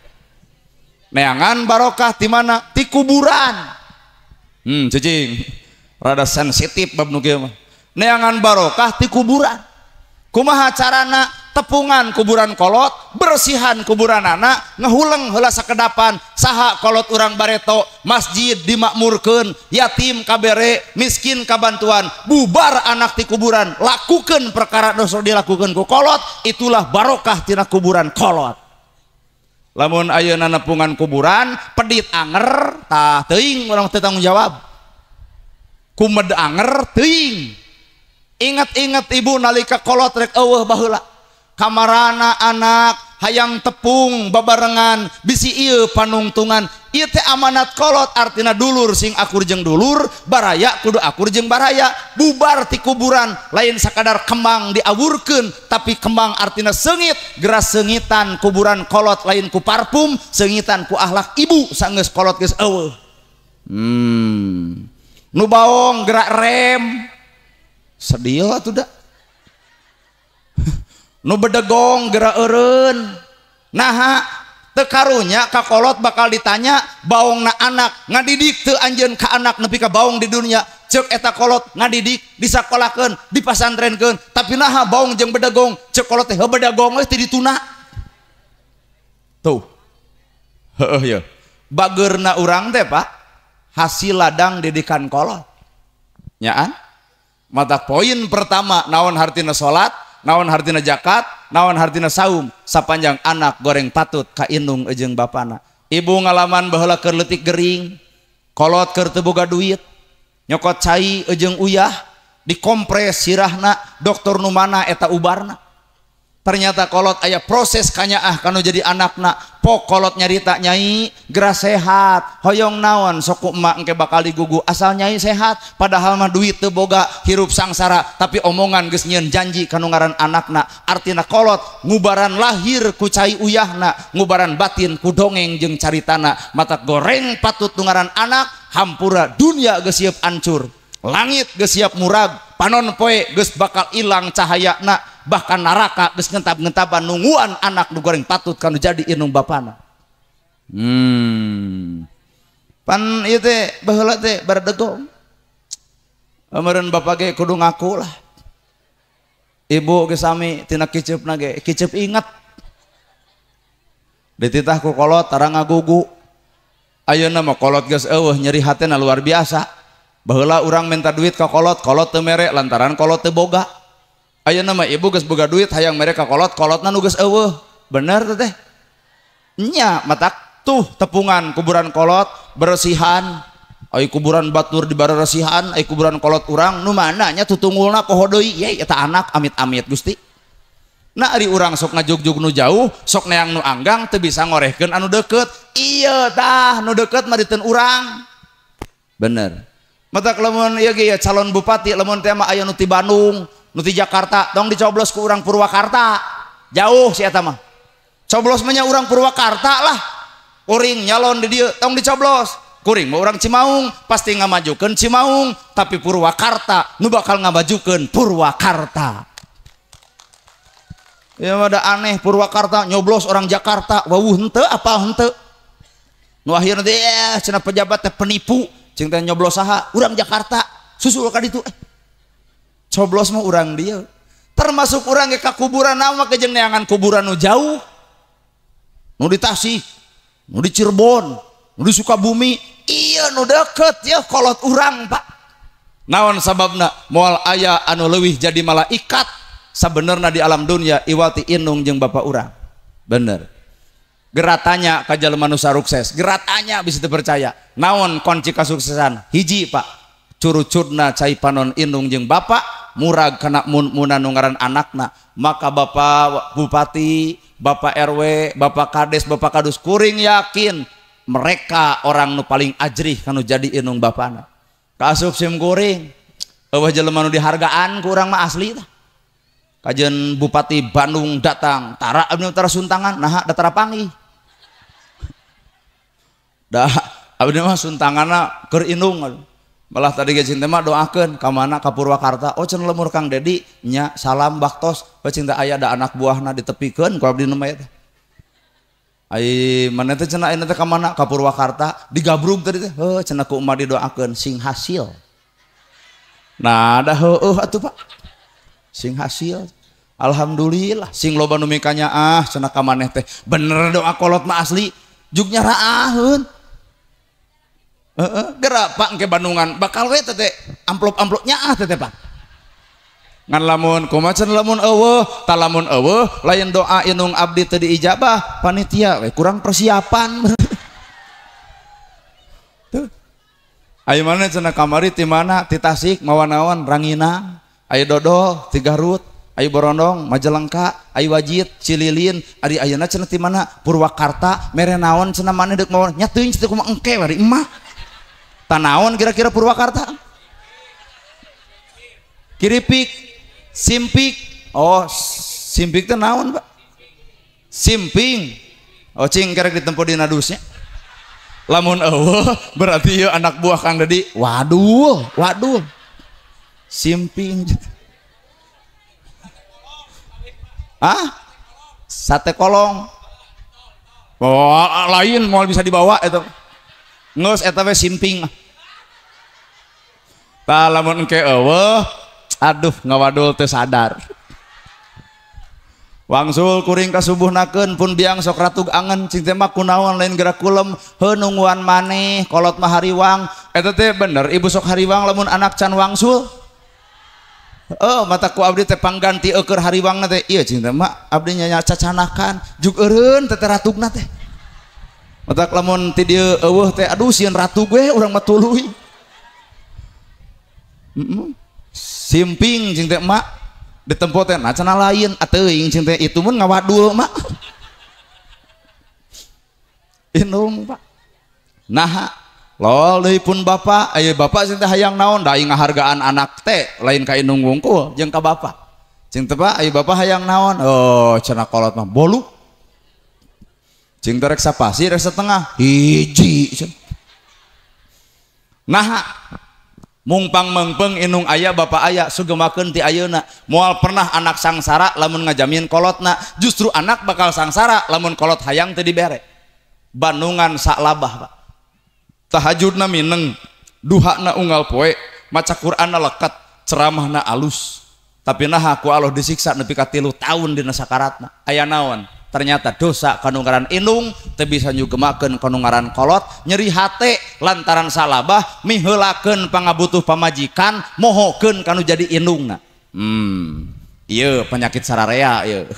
Neangan barokah di mana? Di kuburan. Cicing rada sensitif bab nu kieu mah. Neangan barokah di kuburan. Kumaha carana? Tepungan kuburan kolot, bersihan kuburan anak, ngehuleng heula sakedapan, saha kolot urang bareto, masjid dimakmurkeun, yatim kabere, miskin kabantuan, bubar anak di kuburan, lakukan perkara dosa dilakukan ku kolot, itulah barokah tina kuburan kolot. Lamun ayeuna nepungan kuburan, pedit anger, tah teuing urang teu tanggung jawab. Kumed anger teuing. Ingat-ingat ibu nalika kolot rek eueuh baheula. Kamarana anak hayang tepung babarengan bisi ieu panungtungan ieu teh amanat kolot, artina dulur sing akur jeung dulur, baraya kudu akur jeung baraya, bubar ti kuburan lain sakadar kembang diawurkeun tapi kembang artina seungit, geras seungitan kuburan kolot lain ku parfum, seungitan ku akhlak ibu sanggeus kolot geus eueuh. Nu baong gerak rem sedih atuh da. Nu bedegong gerak eureun. Naha teu karunya ka kolot bakal ditanya baongna anak ngadidik teu anjeun ka anak nepi ka baong di dunia. Ceuk eta kolot ngadidik disakolakeun dipasantrenkeun tapi naha baong jeung bedegong, ceuk kolot teh bedegong geus teu dituna. Tuh heueuh ye bageurna urang teh Pak, hasil ladang didikan kolot nyaan. Mata poin pertama naon hartina salat, naon hartina zakat, naon hartina saum, sapanjang anak goreng patut ka indung jeung bapana. Ibu ngalaman baheula keur leutik gering, kolot keur teu boga duit, nyokot cai jeung uyah, dikompres sirahna, dokter nu mana eta ubarna. Ternyata kolot aya proses kanyaah kanu jadi anakna. Pok kolot nyarita nyai geura sehat, hoyong naon sok ku emak engke bakal digugu asal nyai sehat, padahal mah duit teu boga, hirup sangsara, tapi omongan geus nyieun janji kanu ngaran anakna. Artina kolot ngubaran lahir ku cai uyahna, ngubaran batin ku dongeng jeung caritana. Mata goreng patut nu ngaran anak, hampura dunia geus siap ancur, langit geus siap murag, panon poe geus bakal ilang cahayana, bahkan neraka geus ngentap-ngentapan nungguan anak nu goreng patut kanu jadi indung bapana. Pan ieu teh baheula teh baredegong. Meureun bapa ge kudu ngaku lah. Ibu ge sami tina kiceupna ge, kiceup inget. Dititah ku kolot tara ngagugu. Ayeuna mah kolot geus eueuh nyeri hatena luar biasa. Baheula urang minta duit ka kolot, kolot teu mere lantaran kolot teu boga. Ayeuna mah ibu geus boga duit hayang mere ka kolot, kolotna nu geus eueuh. Bener teh teh? Nya matak tuh tepungan kuburan kolot beresihan, ai kuburan batur dibareresihan, ai kuburan kolot urang nu mana nya tutungulna poho deui, ye eta anak amit-amit Gusti. Nah ari urang sok ngajugjug nu jauh, sok neang nu anggang teu bisa ngorehkeun anu deukeut. Ieu tah nu deukeut mah diteun urang. Bener. Matak lamun ieu ge calon bupati lamun teh mah aya nu ti Bandung, nu ti Jakarta, tong dicoblos ku urang Purwakarta. Jauh si eta mah. Coblos mah nya urang Purwakarta lah. Kuring nyalon di dieu tong dicoblos. Kuring mah urang Cimaung, pasti ngamajukeun Cimaung, tapi Purwakarta nu bakal ngamajukeun Purwakarta. Ya mah da aneh Purwakarta nyoblos orang Jakarta, wawuh henteu apa henteu. Nu akhirna teh cenah pejabat teh penipu. Cing teh nyoblos saha? Urang Jakarta. Susul ka ditu. Coblos mah urang dieu. Termasuk urang ge ka kuburan mah ke jeung neangan kuburan nu jauh. Nu di Tasik, nu di Cirebon, nu di Sukabumi, ieu nu deukeut ya kolot urang, Pak. Naon sababna? Moal aya anu leuwih jadi malaikat sabenerna di alam dunia iwati indung jeung bapa urang. Bener. Geratanya ka jalma nu sarukses, geratanya bisa dipercaya. Naon kunci kasuksesan? Hiji Pak, curucurna cai panon indung jeung bapa, murag kana mun-munan nu ngaran anakna. Maka bapak bupati, bapak RW, bapak kades, bapak kadus kuring yakin mereka orang nu paling ajrih kanu jadi indung bapana. Kaasup sim kuring, eueuh jelema nu dihargaan ku urang mah asli tah. Kajen bupati Bandung datang, tara abdi tara suntangan, naha da tara panggih. Dah abdi mah suntanganna keur indung. Malah tadi ge cinta mah doakeun ka mana ka Purwakarta. Oh cenah lemur Kang Dedi nya salam baktos, we cinta aya da anak buahna ditepikeun ku abdi nu mah eta. Ai mana teh cenah ayeuna teh ka mana ka Purwakarta digabrug tadi teh. Heuh cenah ku emak didoakeun sing hasil. Nah da heueuh atuh Pak. Sing hasil. Alhamdulillah sing loba nu mikanya ah cenah ka maneh teh bener doa kolot mah asli jug nyaraaheun. Heeh, gerak Pak engke Bandungan bakal we teh amplop-amplopnya ah teh Pak. Ngan lamun kumaha cenah lamun eueuh, tah lamun eueuh lain doa indung abdi teu diijabah, panitia we kurang persiapan. Tuh. Ayo mana cenah kamari ti mana? Ti Tasik mawa naon? Ranginang, ayo dodol ti Garut, ayo Borondong, Majalengka, ayo Wajit, Cililin, ari ayeuna cenah ti mana? Purwakarta, mere naon cenah maneh deuk mawa? Nya teuing cenah kumaha engke bari emak. Tanaon kira-kira Purwakarta? Kiripik, simpik. Oh, simpik teh naon, Pak? Simping. Oh, cing kerek ditempo dina dusnya. Lamun eueuh berarti ieu anak buah Kang Dedi. Waduh, waduh. Simping. Ah? Sate kolong. Oh, lain moal bisa dibawa eta. Geus eta we simping. Tah lamun engke eueuh, aduh ngawadul teu sadar. Wangsul kuring kasubuhnakeun pun biang sok ratug angen cing teh mah kunaon lain gerak kulem heuh nungguan maneh kolot mah hariwang eta teh bener ibu sok hariwang lamun anak can wangsul. Oh mata ku abdi teh pangganti eueur hariwangna teh ieu cing teh mah abdi nya cacanakan jug eureun teh ratugna teh. Matak lamun ti dieu eueuh teh aduh sieun ratug we urang mah tuluy. Simping cing teh mak ditempo teh nah cenah lain ateuing cing teh itu mun ngawadul mak. Indung Pak. Nah lol deui pun bapak, aya bapak cing teh hayang naon da aing ngahargaan anak teh lain ka indung wungkul jeung ka bapak. Cing teh Pak aya bapak hayang naon? Oh cenah kolot mah bolu. Cing teh rek sapasi rek setengah hiji. Nah mungpang mengpeng inung aya bapak aya sugemakeun ti ayeuna moal pernah anak sangsara lamun ngajamin kolotna, justru anak bakal sangsara lamun kolot hayang teu dibere. Bandungan saklabah Pak, tahajudna mineng, duhana unggal poe, maca Qur'anna lekat, ceramahna alus, tapi naha ku Allah disiksa nepi ka 3 tahun dina sakaratna. Aya naon? Ternyata dosa kanu ngaran indung teu bisa nyugemakeun kanu ngaran kolot, nyeri hate lantaran salabah miheulakeun pangabutuh pamajikan, mohokeun kanu jadi indungna. Ieu penyakit sararea ieu.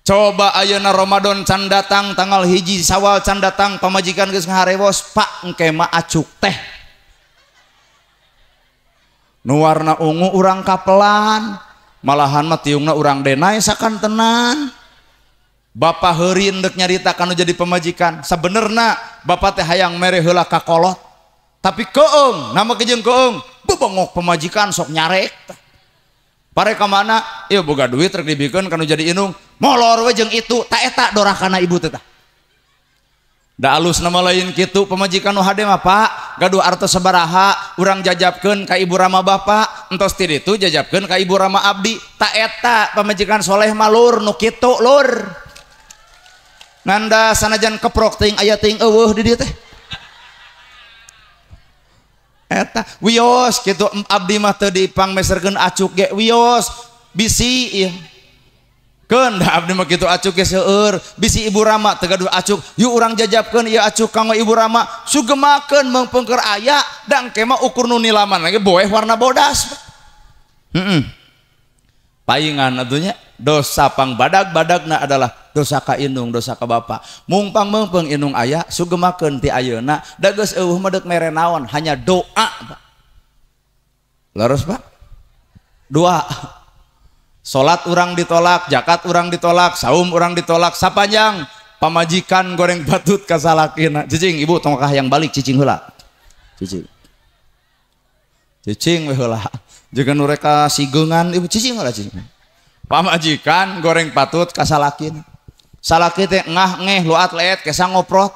Coba ayeuna Ramadan can datang, tanggal 1 Syawal can datang, pamajikan geus ngaharewos, Pak engke mah acuk teh. Nu warna ungu urang kapelan, malahan mah tiungna urang denai sakantenan. Bapak heurin deuk nyarita kanu jadi pemajikan. Sabenerna bapak teh hayang mere heula ka kolot. Tapi keung, nama kejeung keung, bebongok pemajikan sok nyarek. Pare ka mana? Ieu boga duit rek dibikeun kanu jadi indung. Molor we jeung itu, ta eta dorakana ibu teh tah. Da alus nama lain kitu pemajikan nu hade mah Pak, gaduh artos sabaraha urang jajabkeun ka ibu rama bapak, entos ti ditu jajabkeun ka ibu rama abdi. Ta eta pamajikan soleh mah lur nu kitu lur. Nanda sanajan keprok teuing aya teuing eueuh di dieu teh. Eta wios kitu abdi mah teu dipangmeserkeun acuk ge wios bisi ieu. Keun da abdi mah kitu acuk ge seueur, bisi ibu rama teu gaduh acuk, yuk urang jajabkeun ieu acuk kanggo ibu rama, sugemakeun meungpeungker aya da engke mah ukur nu nilaman lagi boeh warna bodas. Heeh. Paingan atunya dosa pang badag-badagna adalah dosa ka indung, dosa ka bapa. Mungpang meungpeung indung aya sugemakeun ti ayeuna, da geus eueuh mah deuk mere naon, hanya doa Pak. Leres Pak? Doa. Salat urang ditolak, zakat urang ditolak, saum urang ditolak, sapanjang pamajikan goreng batut ka salakina. Cicing ibu tong hayang balik cicing heula. Cicing. Cicing we heula. Jeung nu rek sigeungan ibu cicing heula cicing. Pamajikan goreng patut ka salakina. Salaki teh ngah ngeh luat leet kesa ngoprot.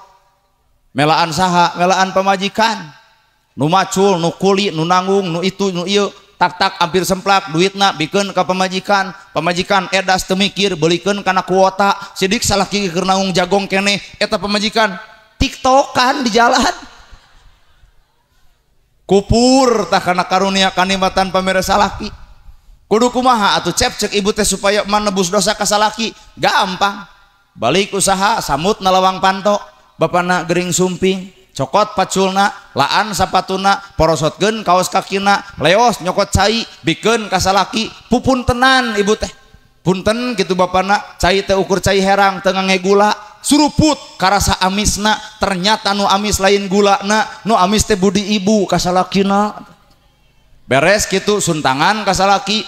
Melaan saha? Melaan pamajikan. Nu macul, nu kuli, nu nanggung, nu itu, nu ieu, tak-tak hampir semplak duitna bikeun ka pamajikan. Pamajikan edas teu mikir beulikeun kana kuota. Sidik salaki keur nanggung jagong keneh eta pamajikan tiktokan di jalan. Kupur tah kana karunia kanikmatan pamere salaki. Kudu kumaha atuh cep cek ibu teh supaya menebus dosa ka salaki? Gampang. Balik usaha samut na lawang panto, bapana gering sumping, cokot paculna, laan sapatuna, porosotkeun kaos kakina, leos nyokot cai, bikeun ka salaki, pupuntenan ibu teh. Punten kitu bapana, cai teh ukur cai herang teu ngange gula, suruput karasa amisna, ternyata nu amis lain gulana, nu amis teh budi ibu ka salakina. Beres kitu suntangan ka salaki,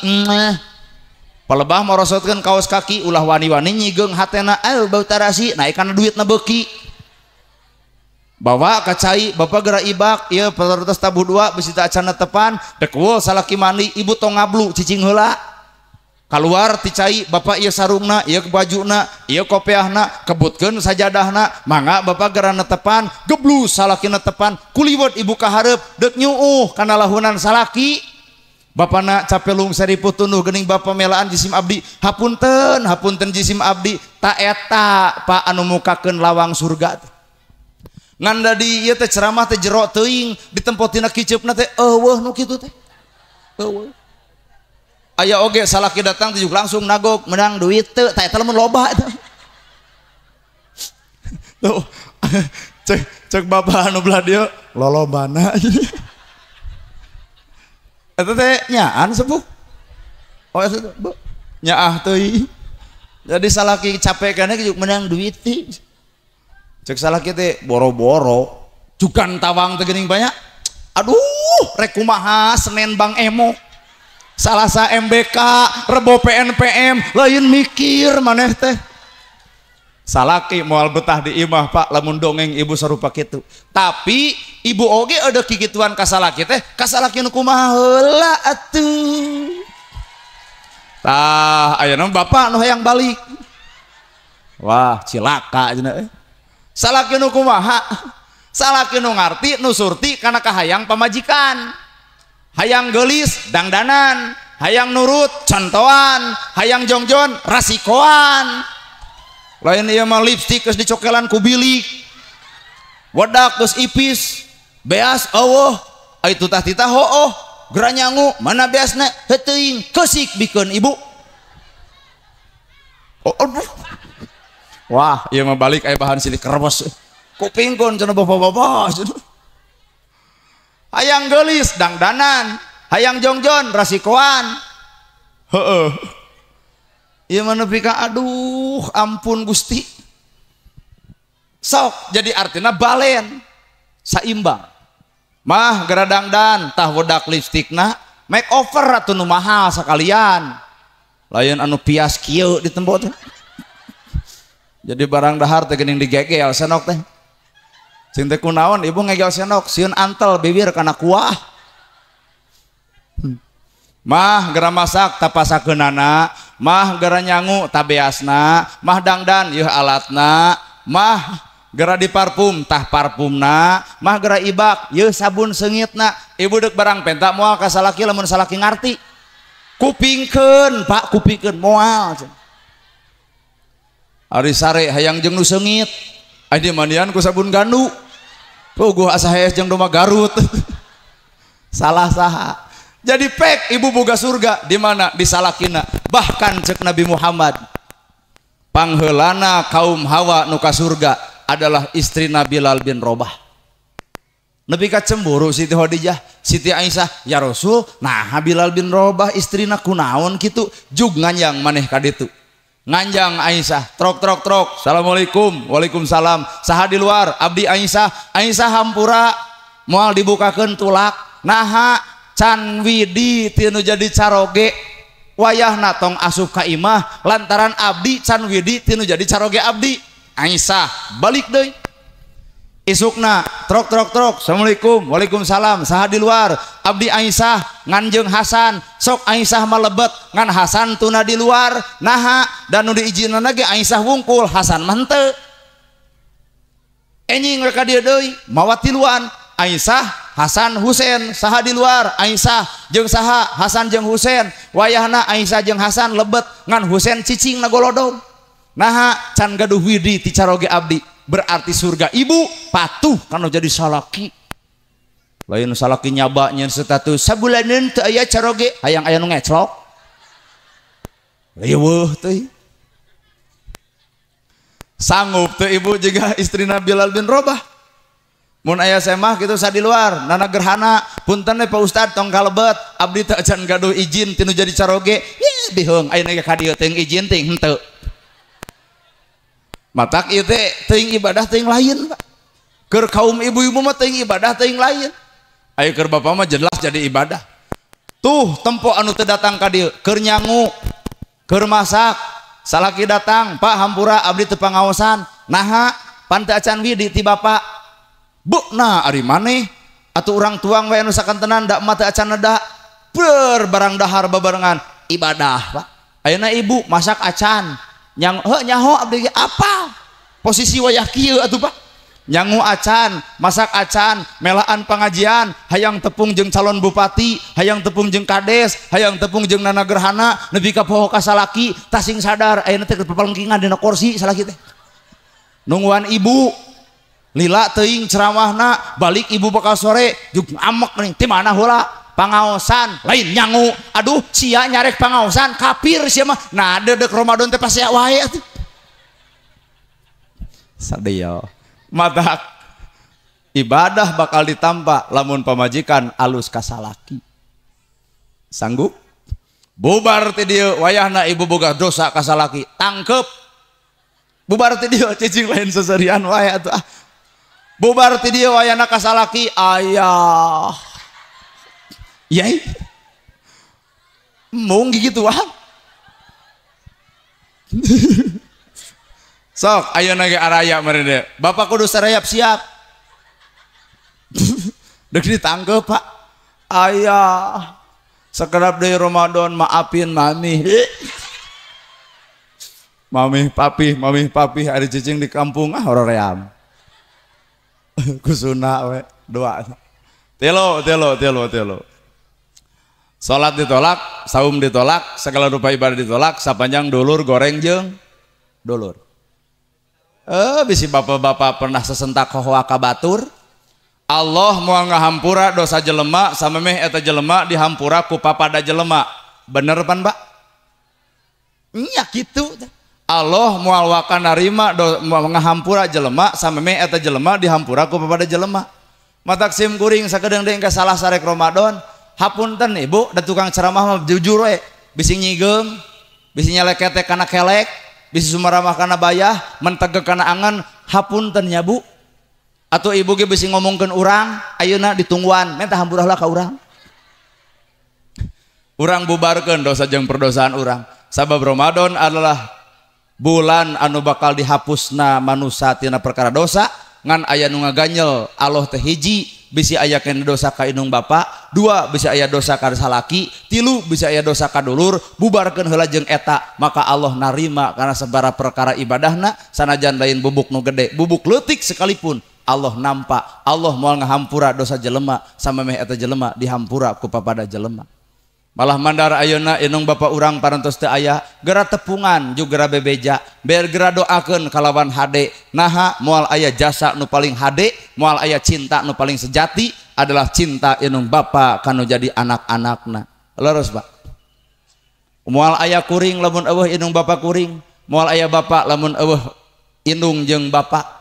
palebah morosotkeun kaos kaki, ulah wani-wani nyigeung hatena, bau tarasi, naik kana duitna beuki. Bawa ka cai, bapak geura ibak, ieu peterus tabuh dua bisi teu acan tepan, dek weuh salaki mandi, ibu tong ngablu cicing heula. Kaluar ti cai, bapak ieu sarungna, ieu bajuna, ieu kopiahna, kebutkeun sajadahna, mangga bapak geura netepan, geblus salaki netepan, kuliwet ibu ka hareup, deuk nyuuh kana lahunan salaki. Bapana capelung seripu tunduh geuning bapa melaan jisim abdi, hapunten, hapunten jisim abdi, ta eta pak anu mukakeun lawang surga. Ngan da di ieu teh ceramah teh jero teuing, ditempotina kiceupna teh eueuh nu kitu teh. Eueuh. Aya oge salaki datang tujuk langsung nagok menang duit teu, ta eta lamun loba eta. Tuh. Cek bapak anu belah dieu lolobana. Eta teh nyaan sepuh. Oh eta teh bu nyaah teuing. Jadi salaki capek kana juk menang duit teh. Cek salaki teh boro-boro jugan tawang teh geuning banyak. Aduh, rek kumaha Senin Bang Emo. Salasa MBK, Rebo PNPM, lain mikir maneh teh. Salaki moal betah di imah pak lamun dongeng ibu sarupa kitu. Tapi ibu oge ada kikituan ka salaki teh, ka salaki nu kumaha heula atuh. Tah ayeuna bapak nu hayang balik. Wah, cilaka cenah. Salaki nu kumaha? Salaki nu ngarti nu surti kana kahayang pamajikan. Hayang geulis dangdanan, hayang nurut contoan, hayang jongjon rasikoan. Lain ieu mah lipstik geus dicokelan ku bilik, wedak geus ipis, beas eueuh, ai tutah titah hooh, geura nyangu mana beasna heuteung keusik bikeun ibu. Oh, aduh. Wah, ieu mah balik aya bahan silih kerebes. Kupingkeun cenah bapak-bapak. Hayang geulis dangdanan, hayang jongjon rasikoan. Heeh. Ieu mah nepi ka aduh ampun Gusti. Sok jadi artina balen saimbang. Mah geura dangdan tah wedak lipstikna makeover atuh nu mahal sakalian. Lain anu pias kieu ditempo teh. Jadi barang dahar teh geuning digegel senok teh. Cing teh kunaon ibu ngegel senok sieun antel bibir kana kuah. Mah geura masak tapasakeunana, mah geura nyangu tabeasna, mah dangdan yeuh alatna, mah geura diparfum tah parfumna, mah geura ibak yeuh sabun seungitna. Ibu deuk barang penta moal ka salaki lamun salaki ngarti. Kupingkeun pak kupingkeun moal. Ari sare hayang jeung nu seungit, ai dimandian ku sabun gandu. Puguh asa hees jeung domba Garut. Salah saha. Jadi pek ibu boga surga di mana? Di salakina. Bahkan cek Nabi Muhammad, pangheulana kaum Hawa nu ka surga adalah istri Nabi Bilal bin Rabah. Nepi ka cemburu Siti Khadijah, Siti Aisyah, ya Rasul, nah Bilal bin Rabah istrina kunaon kitu, jug nganjang maneh ka ditu. Nganjang Aisyah, trok trok trok, assalamualaikum, waalaikumsalam. Saha di luar, abdi Aisyah, Aisyah hampura, moal dibukakeun tulak. Naha can widi tinu jadi caroge, wayahna tong asup ka imah lantaran abdi can widi tinu jadi caroge abdi. Aisyah balik deui. Isukna trok trok trok, assalamualaikum, waalaikumsalam. Saha di luar, abdi Aisyah nganjeung Hasan. Sok Aisyah malebet ngan Hasan tuna di luar. Naha dan nu diizinana ge Aisyah wungkul, Hasan mah henteu. Enjing we ka dieu deui mawa tiluan. Aisyah, Hasan, Husain. Saha di luar, Aisyah jeung saha, Hasan jeung Husain. Wayahna Aisyah jeung Hasan lebet ngan Husain cicing na golodong. Naha can gaduh widi ti caroge abdi. Berarti surga ibu patuh kana jadi salaki. Lain salaki nyaba nyeun status sabulaneun teu aya caroge, hayang aya nu ngeclok. Riweuh teuing. Sanggup teu ibu juga istrina Bilal bin Rabah. Mun aya semah kitu sa di luar, nana gerhana, punten we Pak Ustad tong kalebet, abdi teu acan gaduh izin tinu jadi caroge. Ye biheung ayeuna ge ka dieu teuing izin teuing henteu. Matak ieu teh teuing ibadah teuing lain, Pak. Keur kaum ibu-ibu mah teuing ibadah teuing lain. Ayo keur bapak mah jelas jadi ibadah. Tuh tempo anu teu datang ka dieu, keur nyangu, keur masak, salaki datang, Pak hampura abdi teu pangaosan. Naha pan teu acan widi ti bapak. Bu nah ari maneh atuh urang tuang we anu sakantenan da mah teu acan neda. Ber barang dahar babarengan ibadah, Pak. Ayeuna ibu masak acan, nyang heuh nyaho abdi ge apa? Posisi wayah kieu atuh, Pak. Nyangu acan, masak acan, melaan pengajian, hayang tepung jeung calon bupati, hayang tepung jeung kades, hayang tepung jeung nana gerhana, nepi ka poho ka salaki, tasing sadar ayeuna teh papalengkingan dina kursi salaki teh. Nungguan ibu, lila teuing ceramahna, balik ibu bakal sore, juk amek nih, ti mana heula? Pangaosan, lain nyangu. Aduh, sia nyarek pangaosan, kafir sia mah. Nah, dedek Ramadan teh pasti wae atuh. Sadaya. Matak ibadah bakal ditampa lamun pamajikan alus kasalaki. Sanggup? Bubar ti dieu wayahna ibu boga dosa kasalaki, tangkep. Bubar ti dieu cicing lain seserian wae atuh ah. Bubar ti dieu wayahna kasalaki ayah. Yai. Mung gituan. Sok ayeuna ge araya meureun. Bapak kudu sarayap siap. Deuk ditangkep, Pak. Ayah. Sekedap deui Ramadan maafin mami. Mami papi, mami papi ari cicing di kampung ah horoream. Kusuna we doa. Telo telo telo telo. Salat ditolak, saum ditolak, segala rupa ibadah ditolak sapanjang dulur goreng jeung dulur. Bisi bapak-bapak pernah sesentak hohoa ka batur. Allah moal ngahampura dosa jelema samemeh eta jelema dihampura ku papada jelema. Bener pan, Pak? Nya kitu. Allah moal waka narima moal ngahampura jelema samemeh eta jelema dihampura ku papada jelema. Matak sim kuring sakedeung deui ka salah sarek Ramadan, hapunten ibu da tukang ceramah mah jujur we, bisi nyigeung, bisi nyaleketek kana kelek, bisi sumaramah kana bayah, mentegek kana angan, hapunten nya bu. Atau ibu ge bisi ngomongkeun urang, ayeuna ditungguan, minta hampura lah ka urang. Urang bubarkeun dosa jeung perdosaan urang. Sabab Ramadan adalah bulan anu bakal dihapusna manusa tina perkara dosa, ngan aya nu ngaganyel Allah teh hiji, bisi aya kena dosa ka indung bapa, dua bisi aya dosa ka salaki, tilu bisi aya dosa ka dulur, bubarkeun heula jeung eta, maka Allah narima karena sabara perkara ibadahna sanajan lain bubuk nu gede, bubuk leutik sekalipun Allah nampak, Allah moal ngahampura dosa jelema samemeh eta jelema dihampura ku papada jelema. Malah mandar ayeuna indung bapa urang parantos teu aya, gera tepungan jeung gera bebeja, ber gera doakeun kalawan hade. Naha moal aya jasa nu paling hade, moal aya cinta nu paling sejati adalah cinta indung bapa kanu jadi anak-anakna. Leres, Pak. Moal aya kuring lamun eueuh indung bapa kuring, moal aya bapa lamun eueuh indung jeung bapa.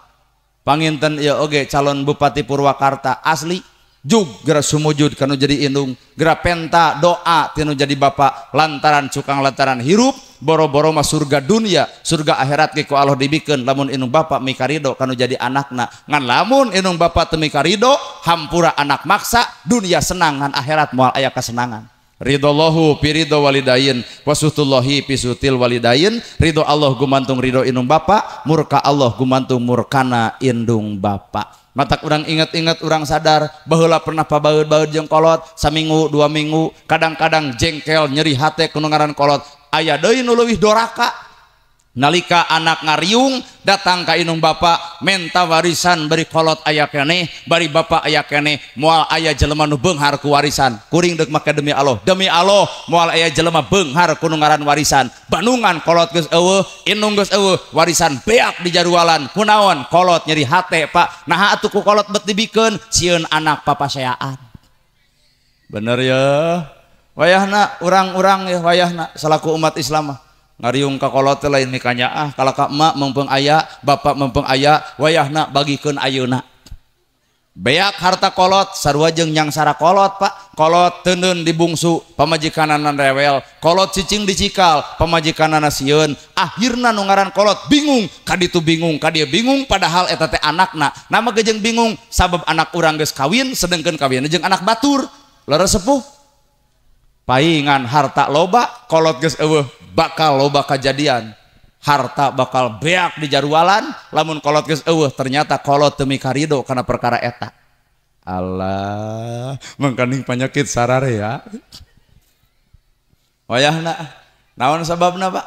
Panginten ieu oge calon Bupati Purwakarta asli jug gera sumujud kanu jadi indung, gera penta doa tinu jadi bapak lantaran cukang lantaran hirup boro-boro mah surga dunia surga akhirat ge ku Allah dibikeun lamun indung bapak mikarido kanu jadi anakna. Ngan lamun indung bapak teu mikarido hampura anak maksa dunia senang ngan akhirat moal aya kesenangan. Ridallahu fi ridho walidain wasutullahi fi sutil walidain. Ridho Allah gumantung ridho indung bapak, murka Allah gumantung murkana indung bapak. Matak urang inget-inget urang sadar baheula pernah pabaeud-baeud jeung kolot saminggu dua minggu, kadang-kadang jengkel nyeri hate ku nu ngaran kolot. Aya deui nu leuwih doraka nalika anak ngariung datang ka indung bapak menta warisan bari kolot aya keneh bari bapak aya keneh, moal aya jelema nu beunghar ku warisan. Kuring deuk make demi Allah, demi Allah moal aya jelema beunghar ku nu ngaran warisan. Bandungan kolot geus eueuh, indung geus eueuh, warisan beak di jarualan. Kunaon kolot nyeri hate, Pak? Naha atuh ku kolot bet dibikeun sieun anak papaseaan. Bener ya. Wayahna urang-urang ya wayahna salaku umat Islam mah Ngariung ka kolot teh lain mikanyaah, kalah ka emak meungpeung aya, bapak meungpeung aya, wayahna bagikeun ayeuna. Beak harta kolot sarua jeung nyangsara kolot Pak. Kolot teuneun dibungsu, pamajikanana rewel, kolot cicing dicikal, pamajikanana sieun. Akhirna nu ngaran kolot bingung, ka ditu bingung, ka dieu bingung, padahal eta teh anakna. Nama ge jeung bingung sabab anak urang geus kawin sedengkeun kawinna jeung anak batur. Leres sepuh. Paingan harta loba, kolot geus eueuh, bakal loba kajadian. Harta bakal beak di jarualan, lamun kolot geus eueuh ternyata kolot teu mikarido kana perkara eta. Allah, mangkaning panyakit sararea. Wayahna naon sababna Pak?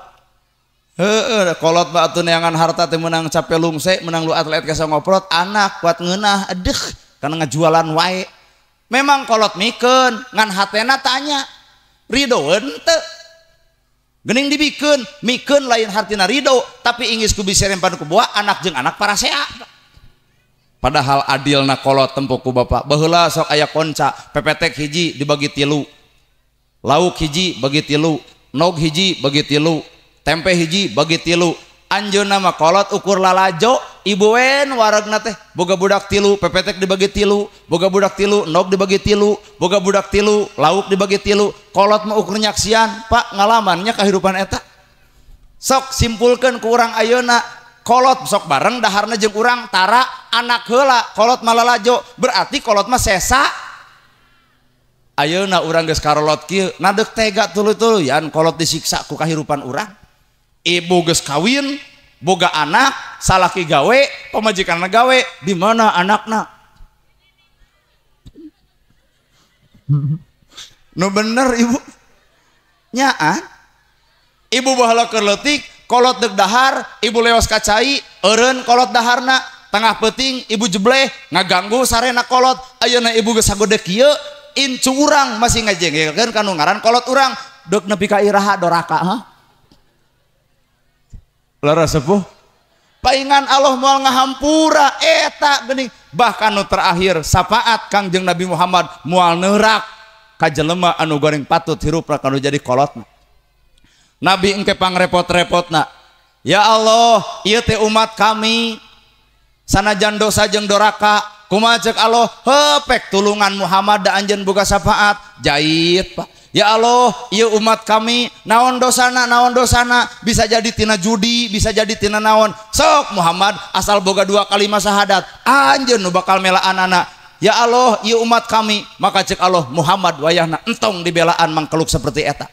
Heueuh, kolot mah atuh neangan harta teh meunang cape lungse, meunang lu atlet kasa ngoprot, anak kuat ngeunah, edeuh kana ngajualan wae. Memang kolot mikeun, ngan hatena tanya, ridoeun teu? Gening dibikeun, mikeun lain hartina ridho, tapi ingis ku biserempan ku buah anak jeung anak parasea. Padahal adilna kolot tempo ku bapak. Baheula sok aya konca, pepetek hiji dibagi tilu, lauk hiji bagi tilu, nog hiji bagi tilu, tempe hiji bagi tilu. Anjeunna mah kolot ukur lalajo, ibu wen waregna teh boga budak tilu, pepetek dibagi tilu, boga budak tilu, nog dibagi tilu, boga budak tilu, lauk dibagi tilu. Kolot mah ukur nyaksian, Pak, ngalamannya kehidupan eta. Sok simpulkeun ku urang ayeuna, kolot sok bareng daharna jeung urang tara anak heula, kolot mah lalajo, berarti kolot mah sesa. Ayeuna urang geus karolot kieu, nadeuk tega tuluy-tuluyan kolot disiksa ku kahirupan urang. Ibu geus kawin, boga anak, salaki gawe, pamajikanna gawe, di mana anakna? Nu bener ibu. Nyaan. Ibu baheula keur leutik, kolot deuk dahar, ibu leos ka cai, eureun kolot daharna, tengah peuting ibu jebleh, ngaganggu sarena kolot. Ayeuna ibu geus sagede kieu, incu urang masih ngajengkelkeun ka nu ngaran kolot urang, deuk nepi ka iraha doraka, hah? Lara sepuh paingan Allah moal ngahampura eta geuning. Bahkan nu terakhir syafaat Kangjeng Nabi Muhammad moal neurak ka jelema anu goreng patut hirupna kanu jadi kolotna. Nabi engke pangrepot-repotna, ya Allah ieu teh umat kami sanajan dosa jeung doraka, kumaha ceuk Allah, hepek tulungan Muhammad da anjeun boga syafaat. Jait Pak. Ya Allah, ieu umat kami naon dosana, naon dosana, bisa jadi tina judi, bisa jadi tina naon. Sok Muhammad asal boga dua kalimat syahadat, anjeun nu bakal melaan anak. Ya Allah, ieu umat kami, maka cek Allah Muhammad wayahna entong dibelaan mangkeluk seperti eta.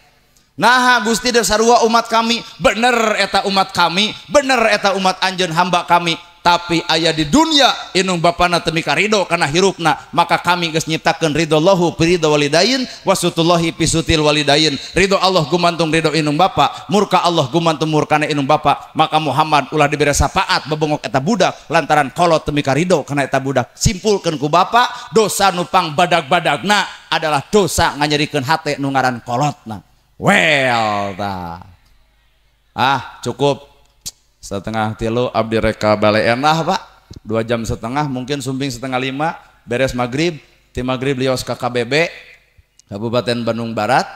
Naha Gusti sarua umat kami, bener eta umat kami, bener eta umat anjeun hamba kami. Tapi aya di dunia inung bapana teu mika ridho kana hirupna, maka kami geus nyiptakeun ridho Allahu fi ridho walidain wasutullahi fi sutil walidain. Ridho Allah gumantung ridho inung bapa, murka Allah gumantung murkana inung bapa. Maka Muhammad ulah dibere syafaat bebongok eta budak lantaran kolot teu mika ridho kana eta budak. Simpulkeun ku bapa, dosa nu pang badag-badagna adalah dosa nganyerikeun hate nu ngaran kolotna. Well tah. Ah, cukup. 2:30 abdi reka baleenah Pak, 2,5 jam mungkin sumping 4:30 beres maghrib, ti maghrib lios ka KBB Kabupaten Bandung Barat,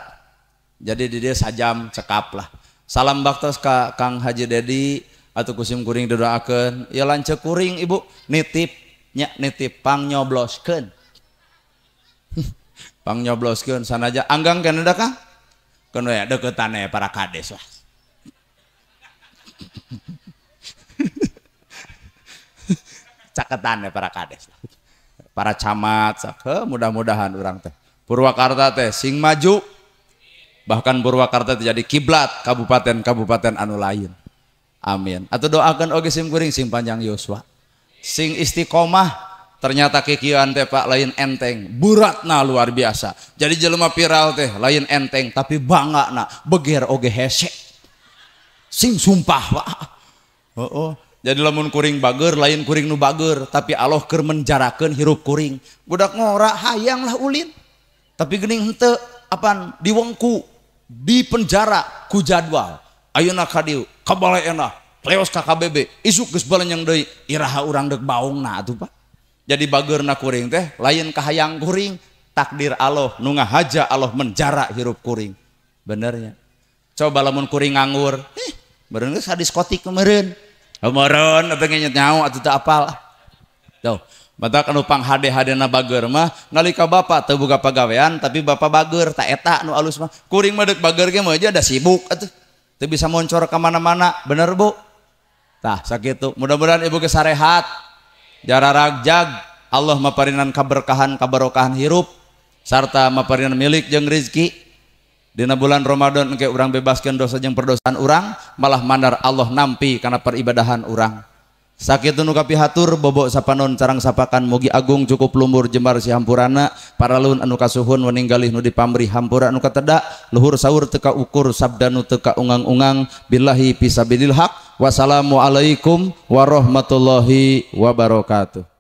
jadi di dia sajam cekap lah. Salam baktos ka Kang Haji Dedi atau kusim kuring didoakeun, ya lanceuk kuring ibu nitip nya, nitip pang nyobloskeun. Pang nyobloskeun sanaja anggang keneh da Kang, keun we deukeutan para kades lah. Caketan ya para kades, para camat, mudah-mudahan orang teh Purwakarta teh sing maju, bahkan Purwakarta teh jadi kiblat kabupaten-kabupaten anu lain. Amin. Atau doakan oge sim kuring sing panjang yuswa, sing istiqomah. Ternyata kikian teh Pak lain enteng, beratna luar biasa. Jadi jelema viral teh lain enteng, tapi bangga na beger oge hese. Sing sumpah Pak. Oh, oh. Jadi lamun kuring bager lain kuring nu bager, tapi Allah keur menjarakeun hirup kuring. Budak ngora hayang lah ulin. Tapi geuning henteu apan diwengku, di penjara ku jadwal. Ayeuna ka dieu, ka baleena, leos ka KBB, isuk geus balenyang deui, iraha urang deuk baongna atuh Pak. Jadi bagerna kuring teh lain kahayang kuring, takdir Allah nu ngahaja Allah menjara hirup kuring. Benernya. Coba lamun kuring nganggur, meureun geus diskotik meureun. Meureun atuh ngenyet nyaho atuh teu apal. Tuh, matak anu panghade-hadena bager mah nalika bapak teu boga pagawean tapi bapak bager ta eta nu alus mah. Kuring mah deuk bager ge mah aja da sibuk atuh. Teu bisa moncor ka mana-mana, bener Bu? Tah sakitu. Mudah-mudahan ibu ge sarehat, jararagjag, Allah maparinan kaberkahan kabarokahan hirup sarta maparinan milik jeung rizki. Dina bulan Ramadan engke urang bebaskeun dosa jeung perdosaan urang, malah mandar Allah nampi kana peribadahan urang. Sakitu nu kapihatur bobok sapanon carang sapakan mugi agung cukup lumbur jembar sihampurana paralun anu kasuhun weninggalih nu dipamrih hampura anu kateda luhur saur teu kaukur sabda nu teu kaungang-ungang billahi fisabilil haq. Wassalamualaikum warahmatullahi wabarakatuh.